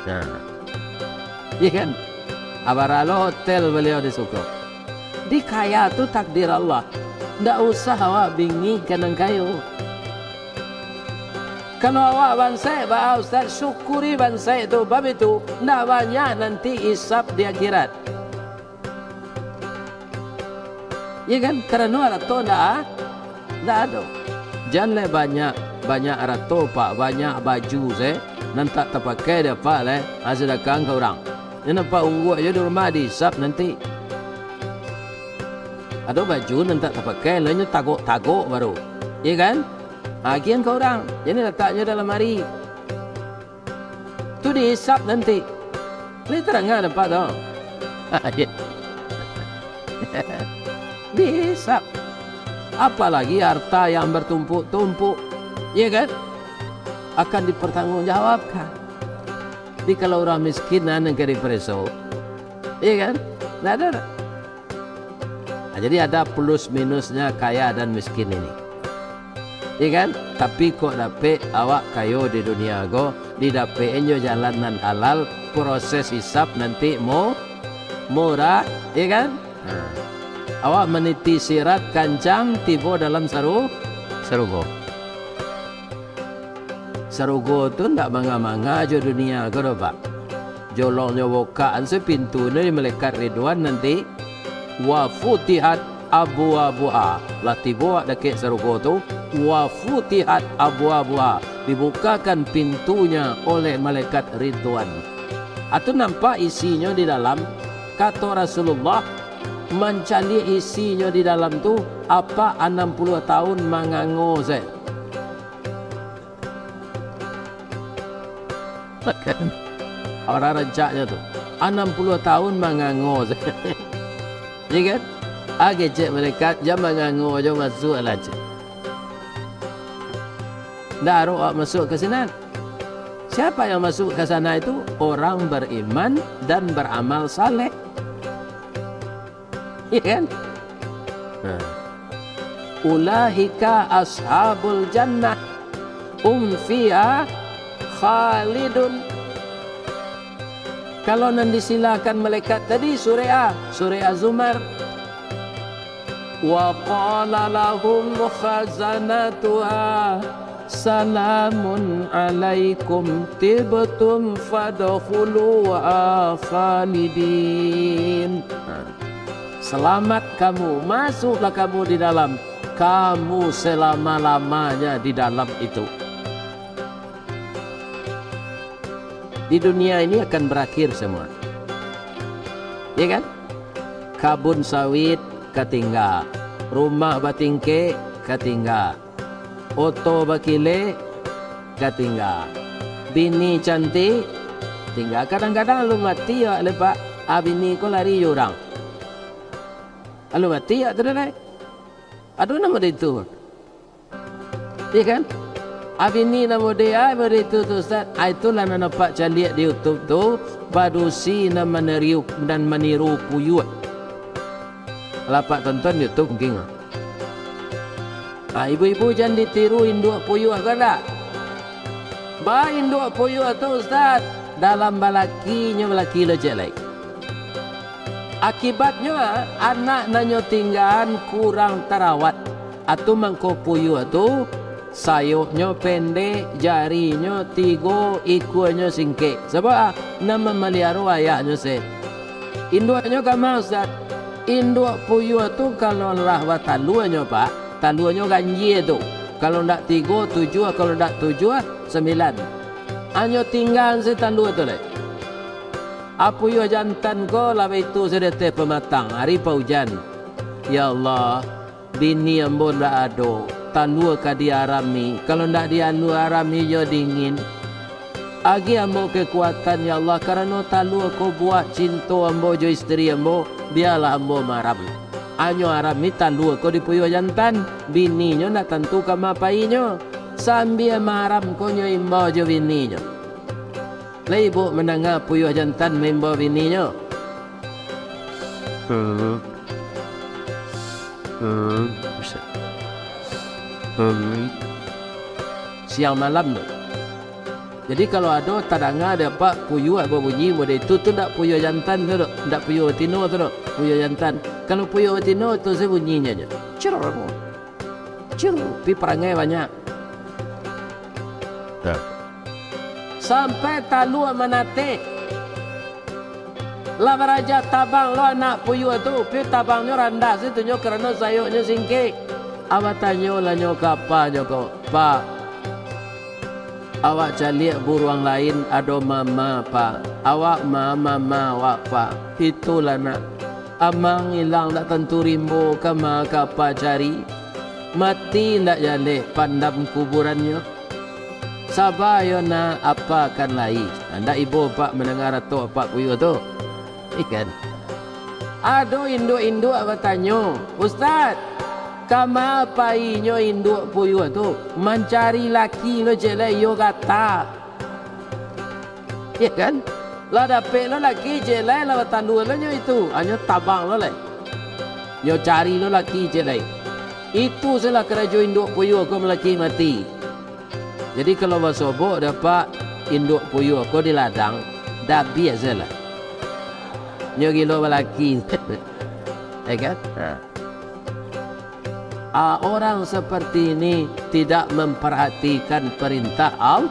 Nah. Iya kan? Abara lo hotel baliau di siko. Di kaya tu takdir Allah. Ndak usah awak bingih ka nan kayo. Kalau awak bansaik, baa Ustaz, syukuri bansaik tu, bab itu ndak banyak nanti isap di akhirat. Iya kan? Karano arato ndak a-, ndak ado. Jan lai banyak, banyak arato, Pak, banyak baju se, nan tak tapakai dek Apak lai, ha, sadakahkan ka urang. Nan Apak ungguak jo di rumah diisap nanti. Ado baju nan tak tapakai, lai nyo tagok-tagok baru. Iya kan? Agiahan ka urang, jan lataknyo dalam lamari. Tu dihisap nanti. Lai tarang dek Apak tu. Dihisap. Apalagi harta yang bertumpuk-tumpuk, iya kan? Akan dipertanggungjawabkan. Jadi kalau urang miskin, nan ka dipareso, iya kan? Ndak ado doh. Nah, jadi ada plus minusnya kaya dan miskin ini. Iya kan? Tapi kok dapek awak kayo di dunia ko, didapek-an jo jalan nan halal, proses hisap nanti mu-, murah, iya kan? Nah, awak maniti sirat kancang, tibo dalam saru-, sarugo. Sarugo tu ndak manga-manga jo dunia ko doh, Pak. Jolongnyo bokakan se pintunyo di malaikat Ridwan nanti, "Wa futihat abwabuha." Lah tibo awak dakek sarugo tu, "Wa futihat abwabuha." Dibukakan pintunya oleh malaikat Ridwan. Atau nampak isinyo di dalam, kato Rasulullah, mancaliak isinyo di dalam tu, Apak anam puluah tahun mangango se. Kan? Orang rancaknyo tu. Anam puluah tahun mangango. Ya kan? Ah, kecek malaikat, jan mangango jo, masuaklah, cek. Ndak arok awak masuak ka sinan. Siapa yang masuk ke sana itu? Orang beriman dan beramal saleh. Iya kan? Nah. "Ulaika ashabul jannah, hum fiha khalidun." Kalau nan disilakan malaikat tadi, surek a, surek Az-Zumar. "Wa qala lahum khazanatuha, salamun alaikum, tibtum fadkhuluha khalidin." Nah. "Selamat kamu, masuklah kamu di dalam, kamu selama-lamanya di dalam itu. Di dunia ini akan berakhir semua. Ya kan? Kabun sawit ka tingga, rumah batingkek ka tingga, oto bakilek ka tingga, bini cantik tingga. Kadang-kadang alun mati awak lai, Pak, ah, bini ko lari jo urang. Alun mati awak tu doh lai. Ado namo di itu. Iya kan? Ah, bini namo di, ah, namo di itu tu, Ustaz. Ah, itulah nan nampak caliak di YouTube tu, padusi nan maniru, nan maniru puyuah. Lah Apak tonton YouTube mungkin. Ah, ibu-ibu jan ditiru induak puyuah ko ndak? Ba induak puyuah tu, Ustaz, dalam balaki nyo balaki lo ciek lai. Akibatnyo, ah, anak nan nyo tinggaan kurang tarawat. Atu mangko puyuah tu, sayoknyo pendek, jarinyo tigo, ikuanyo singkek. Sabab, ah, nan mamaliharo ayaknyo se. Induaknyo kama, Ustaz? Induak puyuah tu kalau lah bataluanyo, Pak, taluanyo ganjia tu. Kalau ndak tigo, tujuah, kalau ndak tujuah, sambilan. Anyo tinggaan se talua tu lai. Ah, puyuah jantan ko lah baitu se di ateh pamatang, ari paujan. Ya Allah, bini ambo ndak ado, talua ka diarami, kalau ndak dialua arami jo dingin. Agiah ambo kekuatan, ya Allah, karano talua ko buah cinto ambo jo isteri ambo, bialah ambo maaram. Anyo arami talua ko di puyuah jantan, bininyo ndak tantu kama painyo. Sambia maaram ko nyo imbau jo bininyo. Lai ibuk mandanga puyuah jantan maimbau bininyo? Hmm. Hmm. Buset. Hmm. Siang malam tu. Jadi, kalau ado tadanga dek Apak puyuah babunyi model itu, tu ndak puyuah jantan tu doh, ndak puyuah batino tu doh, puyuah jantan. Kalau puyuah batino tu, se bunyinyo je. Cer. Cir, pi parangai banyak. Dah. Sampai talua manateh. Lah baraja tabang lo anak puyuah tu, pi tabangnyo randah situnyo karano sayoknyo singkek. Apak tanyo lah nyo ka apanyo ko, "Pak, awak caliak buruang lain ado mama, Pak. Awak ma-, mama awak, Pak." "Itulah, Nak. Amang ilang ndak tantu rimbo, kama ka apa cari? Mati ndak jaleh pandam kuburannyo. Saba yo nak, apa kan lai." Ndak ibo Apak mandanga ratok apak puyuah tu. Ikan. Ado induak-induak batanyo, "Ustaz, kama painyo induak puyuah tu? Mancari laki lo ciek lai, iyo gata." Ya kan? Lah dapek lo laki ciek lai, lah batalua lo nyo itu, hanyo tabang lo lai. Nyo cari lo laki ciek lai. Itu se lah karajo induak puyuah ko malaki mati. Jadi kalau basobok dapek induak puyuah ko di ladang, dabiah se lah. Nyo gilo balaki. Ya kan? Ha. Ah, orang seperti ini tidak memperhatikan perintah Al-,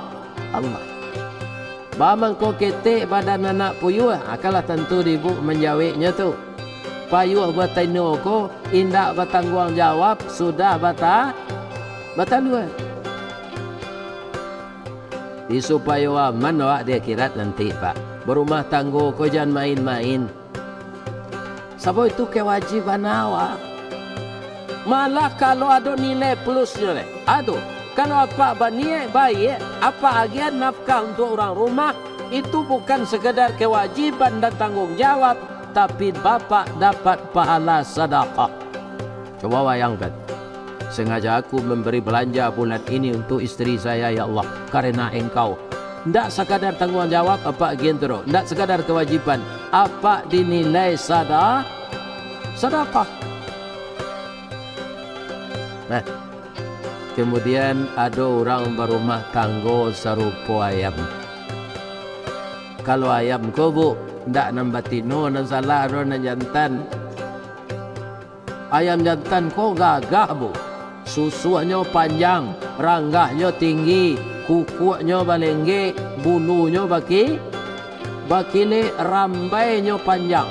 Allah. Ba mangko ketek badan anak puyuah, ah, kan lah tantu di ibuk manjaweknyo tu. Puyuah batino ko indak batangguang jawab, sudah bata-, batalua. Di supayo aman awak di akhirat nanti, Pak. Barumah tanggo ko jan main-main. Sabab itu kewajiban awak. Malah kalau ado nilai plusnyo, leh. Ado. Kalau apak baniaik baiak, apak agiah nafkah untuak urang rumah, itu bukan sekadar kewajiban dan tanggung jawab, tapi bapak dapat pahala sadakah. Coba bayangkan, sengaja aku memberi belanja bulan ini untuk isteri saya, ya Allah, karena Engkau. Ndak sakadar tangguang jawab apak agian tu doh, ndak sakadar kewajiban, apak dinilai sada-, sadakah. Nah, kemudian ado urang barumah tanggo sarupo ayam. Kalau ayam ko, Bu, ndak nan batino nan salah, ado nan jantan. Ayam jantan ko gagah, Bu. Susuaknyo panjang, ranggahnyo tinggi, kukuaknyo balenggek, bulunyo baki-, bakilek, rambainyo panjang.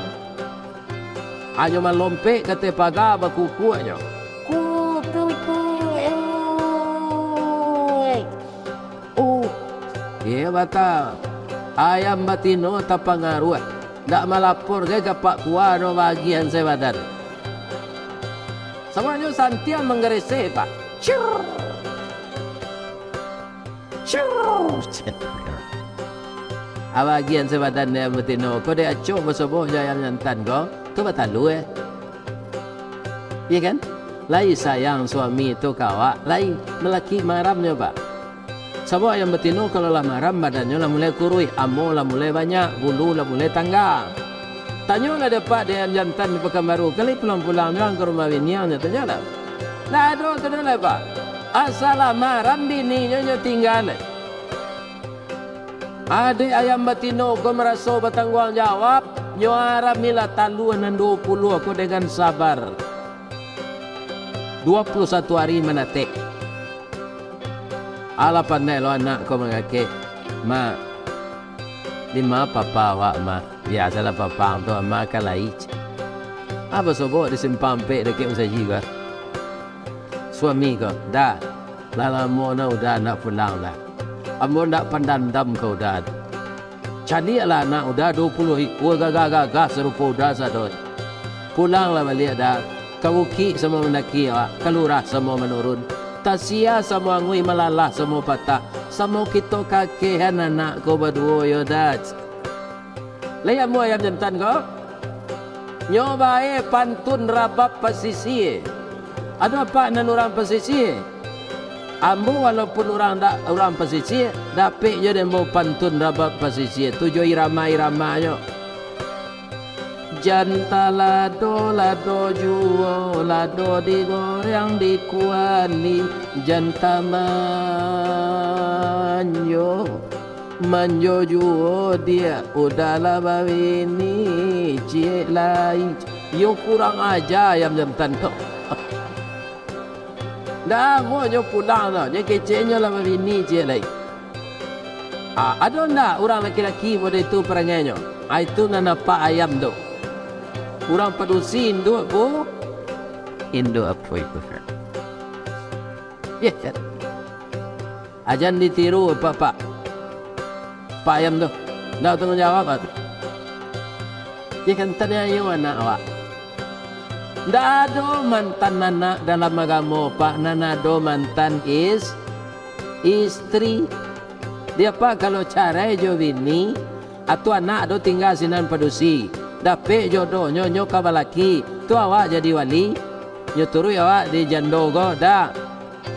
Hanyo malompek ka ateh paga bakukuaknyo. Kuku, Iyo bata, ayam batino tapangaruah, ndak malapor gai ka Pak Kua no bagian se badan. Sabananyo santiang manggaresek, Pak. Cir. Cir. Abagian se badan dek ayam batino ko dek acok basobok jo ayam jantan ko, tu batalua, eh. Iyo kan? Lai sayang suami tu ka awak, lai malaki maramnyo, Pak. Sabab ayam batino kalau lah maram, badannyo lah mulai kuruih, amo lah mulai banyak, bulu lah mulai tangga. Tanyolah dek apak dek ayam jantan di Pakanbaru, kali pulang-pulang juo ka rumah biniangnyo, tanyolah. Ndak ado tu doh lai, Pak. Asa lah maram bininyo, nyo tingga lai. Dek ayam batino ko maraso batangguang jawab, nyo aramilah talua nan duo puluah ko dengan sabar. Duo puluah satu ari manatek. Alah pandai lo anak ko mangakek, "Mak, di ma papa awak, Mak? Biasolah papa ang tu, Mak, ka lai." Apo sobok di simpang ampek dakek musajik ko. Suami ko, "Da, lah lamo na Uda ndak pulang, Da. Ambo ndak pandandam ka Uda, Da. Caliaklah anak Uda duo puluah ikua gagah-gagah sarupo Uda sadonyo. Pulanglah baliak, Da. Ka bukik samo mandaki awak, ka lurah samo manurun. Tasia samo anguih, malalah samo patah. Samo kito kakehan anak ko baduo yo, Da." Lai amuah ayam jantan ko? Nyo bae pantun rabab pasisia. Ado apak nan urang pasisia? Ambo walaupun urang dak urang pasisia, dapek jo dek ambo pantun rabab pasisia tu jo irama-iramanyo. Jan talado, lado juo, lado digoreng di kuali, jan tamanjo. Manjo juo diak, Uda lah babini ciek lai. Yo kurang aja ayam jantan tu. Ndak amuah nyo pulang tu, nyo keceknyo lah babini ciek lai. Ah, ado ndak urang laki-laki model itu parangainyo? Ah, itu nan apak ayam tu. Urang padusi induak ko. Induak apo itu? Iyo kan? Ajan ditiru, Pak, Pak. Pak ayam tu. Ndak batangguang jawab, Pak, tu. Iyo kan, taniayo anak awak. Ndak ado mantan anak dalam agamo, Pak. Nan ado mantan is-, istri. Dek apak kalau carai jo bini, atau anak ado tingga sinan padusi. Dapek jodohnyo, nyo ka balaki. Tu awak jadi wali. Nyo turuik awak di jando ko, dak?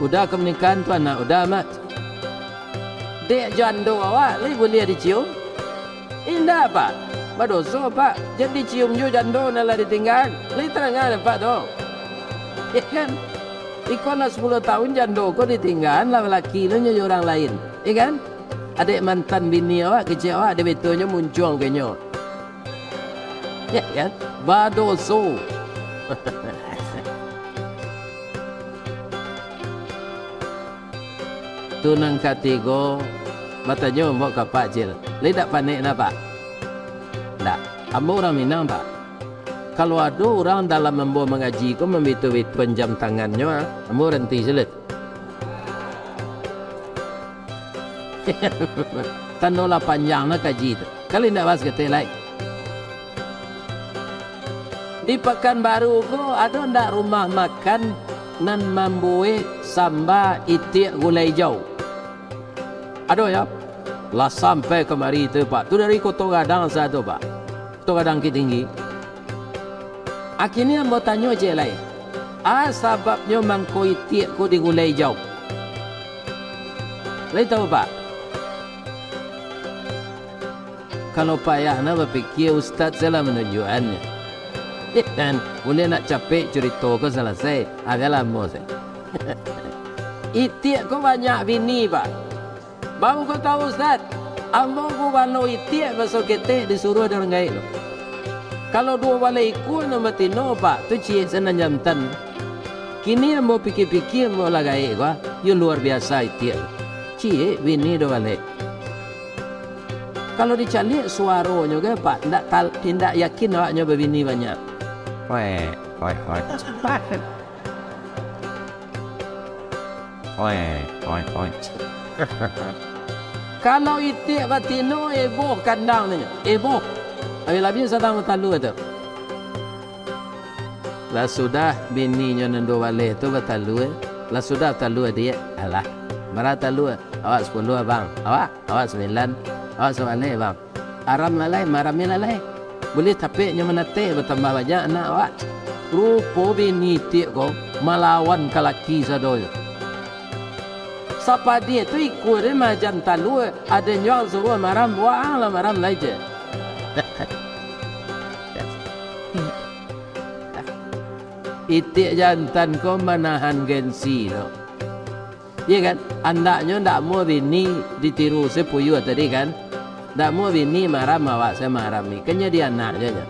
Uda ka manikahan tu anak Uda, Mak. Dek jando awak lai buliah dicium? Indak, Pak. Badoso, Pak. Jan dicium juo jando nan lah ditinggaan. Lai tarangan, Pak, tu. Iyo kan? Iko lah sapuluah taun jando ko ditinggaan, lah balaki lo nyo jo urang lain. Iyo kan? Adek mantan bini awak, kecek awak, dek betonyo muncuang ka inyo. Iyo kan? Badoso. Tu nan katigo, batanyo ambo ka Pak Cil, lai dak panek nah, Pak? Ndak, ambo urang Minang, Pak. Kalau ado urang dalam ambo mangaji ko mambitu-bituan jam tangannyo, ah, ambo baranti siluik. Tando lah panjang nah kaji tu. Kali indak bahas ketek lai. Di Pakanbaru ko ado ndak rumah makan nan mambuek samba itiak gulai ijau? Ado, yo? Lah sampai kamari tu, Pak. Tu dari Koto Gadang sajo, Pak. Koto Gadang Bukittinggi. Akhirnyo ambo tanyo ciek lai, a sababnyo mangko itiak ko digulai ijau? Lai tahu, Pak? Kalau payah nah bapikia, ustaz salah manunjuakannyo. Kan, buliah nak capek curito ko salasai, agak lamo sajo. Itiak ko banyak bini, Pak. Baa ko tahu, Ustaz? Ambo gubalo itiak baso ketek disuruah dek urang gaek tu. Kalau duo baleh ikua nan batino, Pak, tu ciek se nan jantan. Kini ambo pikia-pikia, ambo lah gaek ko, ah, yo luar biasa itiak. Ciek bini duo baleh. Kalau dicaliak suaronyo ge, Pak, indak tal-, indak yakin awaknyo babini banyak. Weh, weh, weh. Weh, weh, weh. Kalau itiak batino, eboh kandang tu nyo. Eboh. Labiah-labiah sadang batalua tu. Lah sudah bininyo nan duo baleh tu batalua, lah sudah batalua, Diak, alah, bara talua? Awak sapuluah, Bang. Awak? Awak sambilan. Awak sabaleh, Bang. Aram lah lai, maramnyo lah lai. Buliah tapek nyo manateh, batambah banyak anak awak. Rupo bini itiak ko malawan ka laki sadonyo. Sapadiah tu ikua den maajan talua, aden juo suruah maram, waang lah maram lai je. Itiak jantan ko manahan gengsi tu. Iyo kan? Andaknyo ndak amuah bini ditiru si Puyuah tadi kan? Ndak amuah bini maram, awak se marami. Kan jadi anaknyo nyo.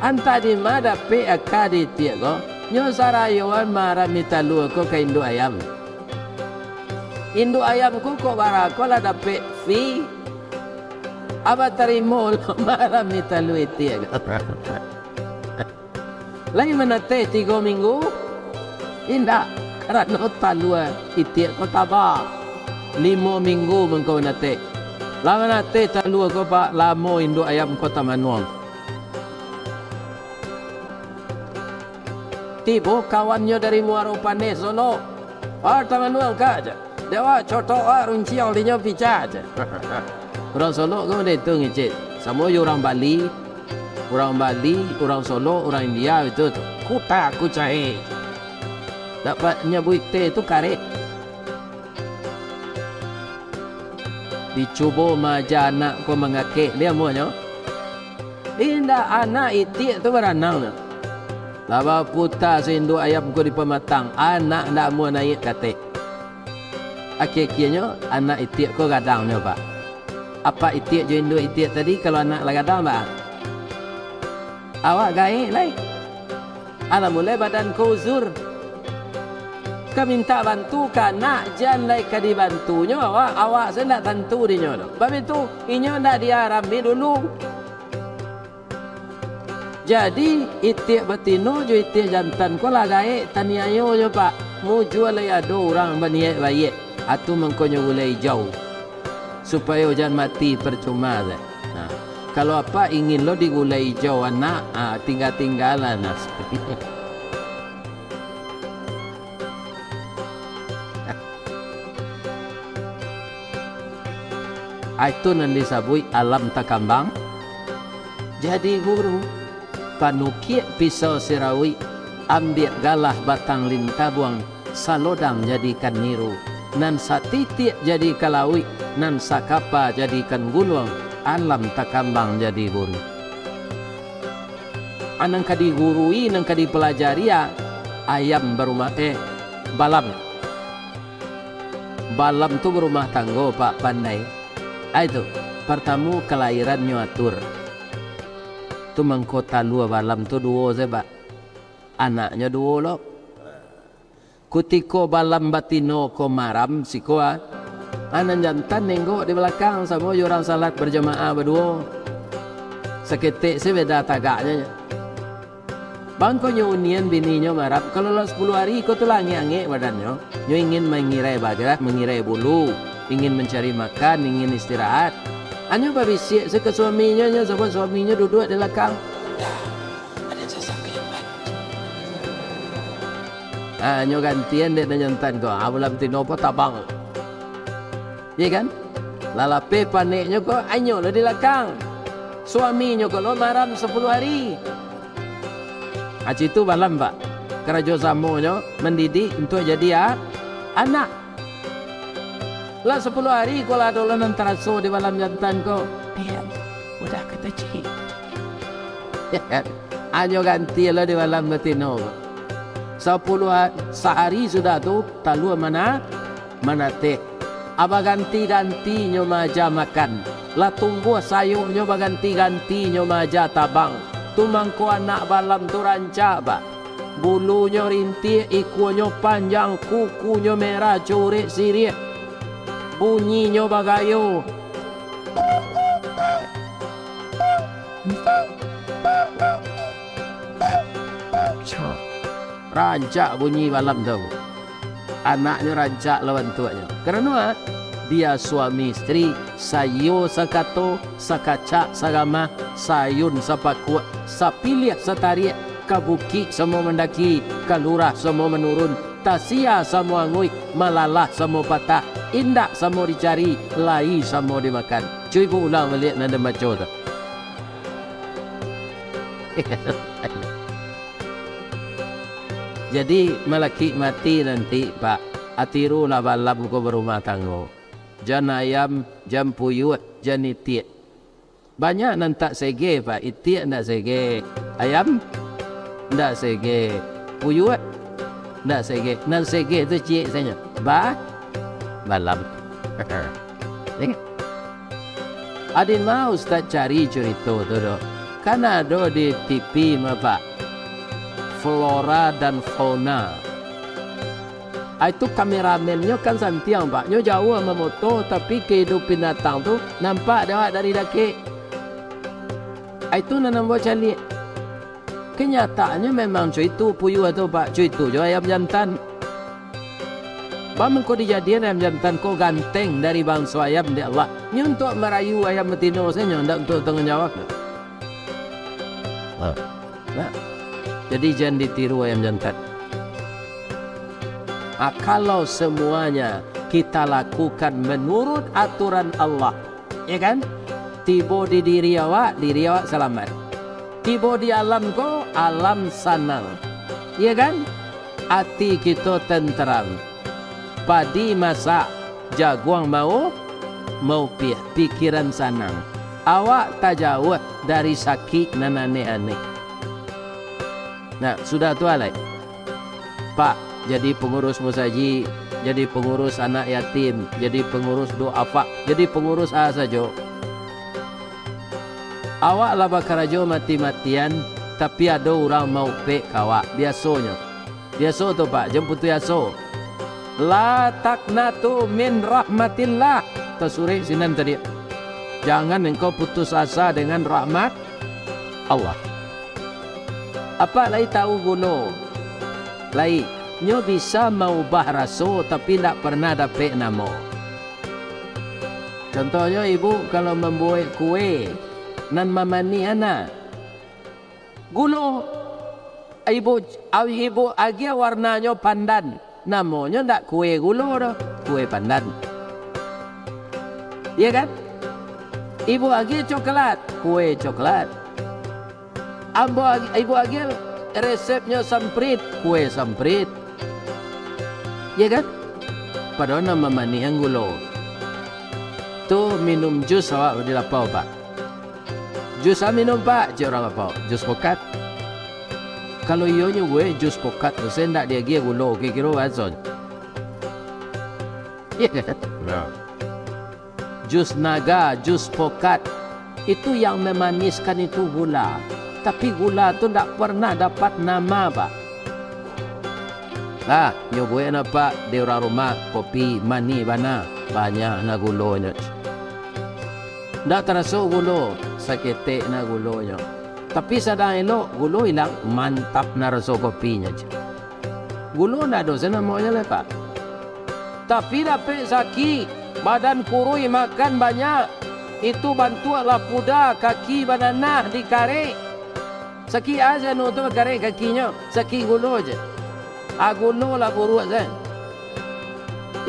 Antah dima dapek aka di itiak ko, nyo sarayoan marami talua ko ka induak ayam. Induak ayam ko kok bara ko lah dapek fee, abah tarimo lo marami talua itiak ko. Lai manateh tigo minggu? Indak, karano talua itiak ko taba. Limo minggu mangko manateh. Lah manateh talua ko, Pak, lamo induak ayam ko tamanuang. Tibo kawannyo dari Muaro Paneh Solok. Ah, tamanuang ka aja. Dek awak cotok, awak runciang dinyo picah aja. Urang Solok ko model itu ngecek. Samo jo urang Bali, urang Bali, urang Solok, urang India itu tu. Kuta kucai. Dapat nyabuik teh tu kareh. Dicubo maaja anak ko mangakek, dia amuahnyo. Indak, anak itiak tu baranang nyo. Lah baputa si induak ayam ko di pamatang, anak ndak amuah naiak ka ateh. Akia-akianyo anak itiak ko gadangnyo, Pak. Apak itiak jo induak itiak tadi, kalau anak lah gadang, Pak, awak gaek lai. Alah mulai badan ko uzur. Ka mintak bantu ka anak, jan lai ka dibantunyo awak, awak se ndak tantu dinyo tu. Bab itu, inyo ndak diarami dulu. Jadi, itiak batino jo itiak jantan ko lah gaek taniayonyo, Pak. Mujua lai ado urang baniaik baiak, atu mangkonyo gulai ijau, supayo jan mati parcuma se. Nah, kalau apak ingin lo digulai ijau anak, ah, tingga-tinggalah, nah. Ah, itu nan disabuik alam takambang jadi guru. Panukiak pisau sirawik, ambiak galah batang lintabuang, salodang jadikan niru, nan satitiak jadikan lauik, nan sakapa jadikan guluang, alam takambang jadi guru. Ah, nan ka digurui, nan ka dipalajari, ah, ayam barumah, eh, balam. Balam tu barumah tanggo, Pak, pandai. Ah, itu, partamo kalahirannyo atur. Tu mangko talua balam tu duo se, Pak. Anaknyo duo lo. Kutiko balam batino ko maram siko, ah, nan jantan nenggok di balakang samo jo urang salat barjamaah baduo. Saketek se beda tagaknyo nyo. Mangko nyo unian bininyo maram, kalau lah sapuluah ari ko tu lah angek-angek badannyo. Nyo ingin mangirai bagarah, mangirai bulu, ingin mancari makan, ingin istirahat. Anyo babisiak se ka suaminyo, nyo samo suaminyo duduak di balakang. Ado sasakik. Ah, nyo gantian dek nan jantan ko. Ah, balam tino ko tabang. Iya kan? Lah lapeh paneknyo ko, anyo lah di lakang. Suaminyo ko lo maram sapuluah ari. Ah, citu balam, Pak. Karajo samonyo mandidik untuak jadi a-, anak. Lah sapuluah ari ko lah ado lo nan taraso di balam jantan ko. Diam, udah kata cik. Anyo ganti lo di balam batino ko. Sapuluah a-, sahari sudah tu, talua mana, manateh. Abah ganti-ganti nyo maaja makan. Lah tumbuah sayoknyo baganti-ganti nyo maaja tabang. Tu mangko anak balam tu rancak, Pak. Bulunyo rintiak, ikuanyo panjang, kukunyo merah, curek siriah. Bunyinyo bagayo. Rancak bunyi balam tu. Anaknyo rancak lo bantuaknyo. Karano, ah, Bia suami istri, saiyo sakato, sakacak saramah, saayun sapakuak, sapiliah satariak, ka bukik samo mandaki, ka lurah samo manurun, tasia samo anguih, malalah samo patah, indak samo dicari, lai samo dimakan. Cubo ulang baliak nan den baco tu. Jadi, malakik mati nanti, Pak, atirulah balam ko barumah tanggo. Jan ayam, jan puyuah, jan itiak. Banyak nan tak sege, Pak. Itiak ndak sege. Ayam ndak sege. Puyuah ndak sege. Nan sege tu ciek sajo. Ba-, balam. Adi ma Ustaz cari curito tu doh. Kan ado di T V mah, Pak. Flora dan fauna. Ai tu kameramennyo kan santiang, Pak. Nyo jauah mamoto, tapi kahidupan binatang tu nampak dek awak dari dakek. Ai tu nan ambo caliak. Kanyataannyo memang co itu puyuah tu, Pak. Co itu jo ayam jantan. Baa mangko dijadian ayam jantan ko ganteng dari bangso ayam dek Allah. Nyo untuak marayu ayam batino sajo, ndak untuak tangguang jawab. Ha. Nah. Jadi jan ditiru ayam jantan. Ah, kalau semuanya kita lakukan menurut aturan Allah, ya kan? Tibo di diri awak, diri awak salamat. Tibo di alam ko, alam sanang. Ya kan? Ati kito tenteram. Padi masak, jaguang mau, maupiah, pikiran sanang. Awak tajauah dari sakik nan aneh-aneh. Nah, sudah tu alai. Pak, jadi pangurus musajik, jadi pangurus anak yatim, jadi pangurus duafa, jadi pangurus a sajo. Awak lah bakarajo mati-matian, tapi ado urang maupek ka awak. Biasonyo, biaso tu, Pak, jan putuih aso. La taqnatu min rahmatillah. Tasurek sinan tadi. Jangan engkau putus asa dengan rahmat Allah. Apak lai tahu gulo? Lai, nyo bisa maubah raso, tapi ndak pernah dapek namo. Contohnyo, ibu kalau mambuek kue, nan mamanihan a, gulo. Ibu, ibu agiah warnanyo pandan, namonyo ndak kue gulo doh, kue pandan. Iya kan? Ibu agiah coklat, kue coklat. Ambo agi-, ibu agiah resepnyo samprit, kue samprit. Iya kan? Padahal nan mamanihan gulo. Tu minum jus awak di lapau, Pak. Jus a minum, Pak, cek urang lapau. Jus pokat. Kalau iyo nyo buek jus pokat tu, se ndak diagiah gulo, kiro-kiro basonyo. Iya kan? Nah. Jus naga, jus pokat, itu yang memaniskan itu gula. Tapi gula tu ndak pernah dapat nama, Pak. Lah, nyo buek nyo, Pak, di urang rumah, kopi manih bana, banyak na gulonyo. Ndak taraso gulo, saketek na gulonyo. Tapi sadang elok, gulo ilang, mantap na raso kopinyo, cek. Gulo ndak ado se namonyo lai, Pak. Tapi dapek sakik, badan kuruih, makan banyak, itu bantuak lah puda, kaki bananah, dikarek. Sakik a se anu tu, karek kakinyo, sakik gulo je. A, gulo lah buruak se.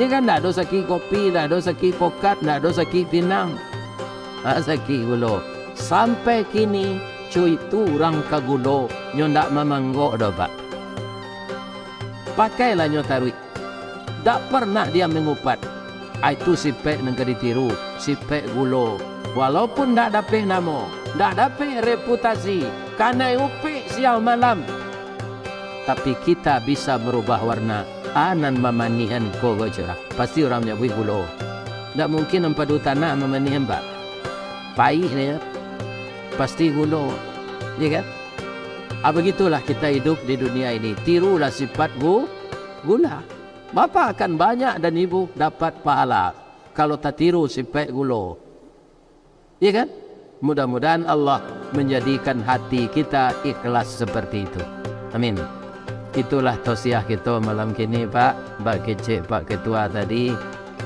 Iyo kan, ndak ado sakik kopi, ndak ado sakik pokat, ndak ado sakik pinang. A, sakik gulo. Sampai kini, cuy tu urang ka gulo, nyo ndak mamanggok doh, Pak. Pakailah nyo taruih. Dak pernah dia mangupat. Ai tu sipek nan ka ditiru, sipek gulo. Walaupun dak dapek namo, dak dapek reputasi, kanai upek siang malam, tapi kita bisa marubah warna. A nan mamanihan ko, ko curah. Pasti urang manyabuik gulo. Dak mungkin ampadu tanah mamanihan, Pak. Paih nyo. Pasti gulo. Iya kan? A, begitulah kita hidup di dunia ini. Tirulah sifat gu-, gula. Bapak akan banyak dan ibu dapat pahala kalau tatiru sifat gulo. Iya kan? Mudah-mudahan Allah menjadikan hati kita ikhlas seperti itu. Amin. Itulah tausiah kita malam kini, Pak. Bak kecek Pak Ketua tadi,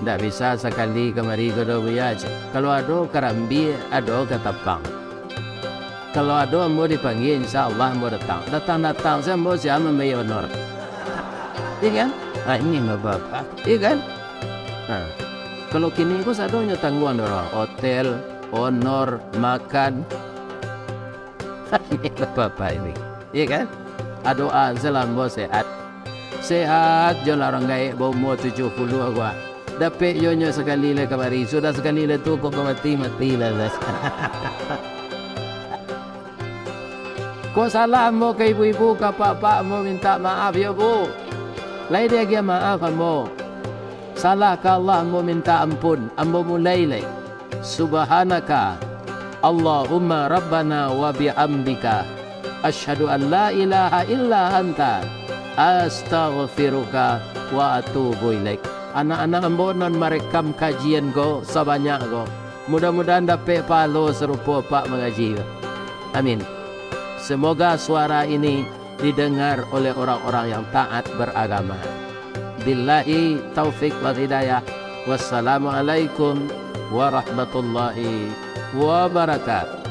Ndak bisa sakali kamari ko doh, Buya, cek. Kalau ado karambia, ado katapang. Kalau ado ambo dipanggia, insya Allah ambo datang. Datang-datang se ambo sia mambayia honor. Iya kan? Ah, ini nggak apa-apa. Iya kan? Nah, kalau kini ko sadonyo tangguang dek urang. Hotel, honor, makan. Ini nggak apa-apa ini. Iya kan? Doa se lah ambo sehat. Sehat jo lah urang gaek baumua tujuah puluah ko. Dapek jo nyo sakali lai kamari, sudah sakali lai tu kok ka mati, mati lah. Kok salah ambo ka ibu-ibu, ka apak-apak, ambo mintak maaf yo, Bu. Lai diagiah maaf ambo. Salah ka Allah ambo mintak ampun, ambo mulai lai. Subhanaka Allahumma Rabbana wa bihamdika, asyhadu an la ilaha illa anta, astaghfiruka wa atubu ilaik. Anak-anak ambo nan marekam kajian ko sabanyak ko, mudah-mudahan dapek pahalo sarupo apak mangaji ko. Amin. Semoga suara ini didengar oleh orang-orang yang taat beragama. Billahi taufik wal hidayah. Wassalamualaikum warahmatullahi wabarakatuh.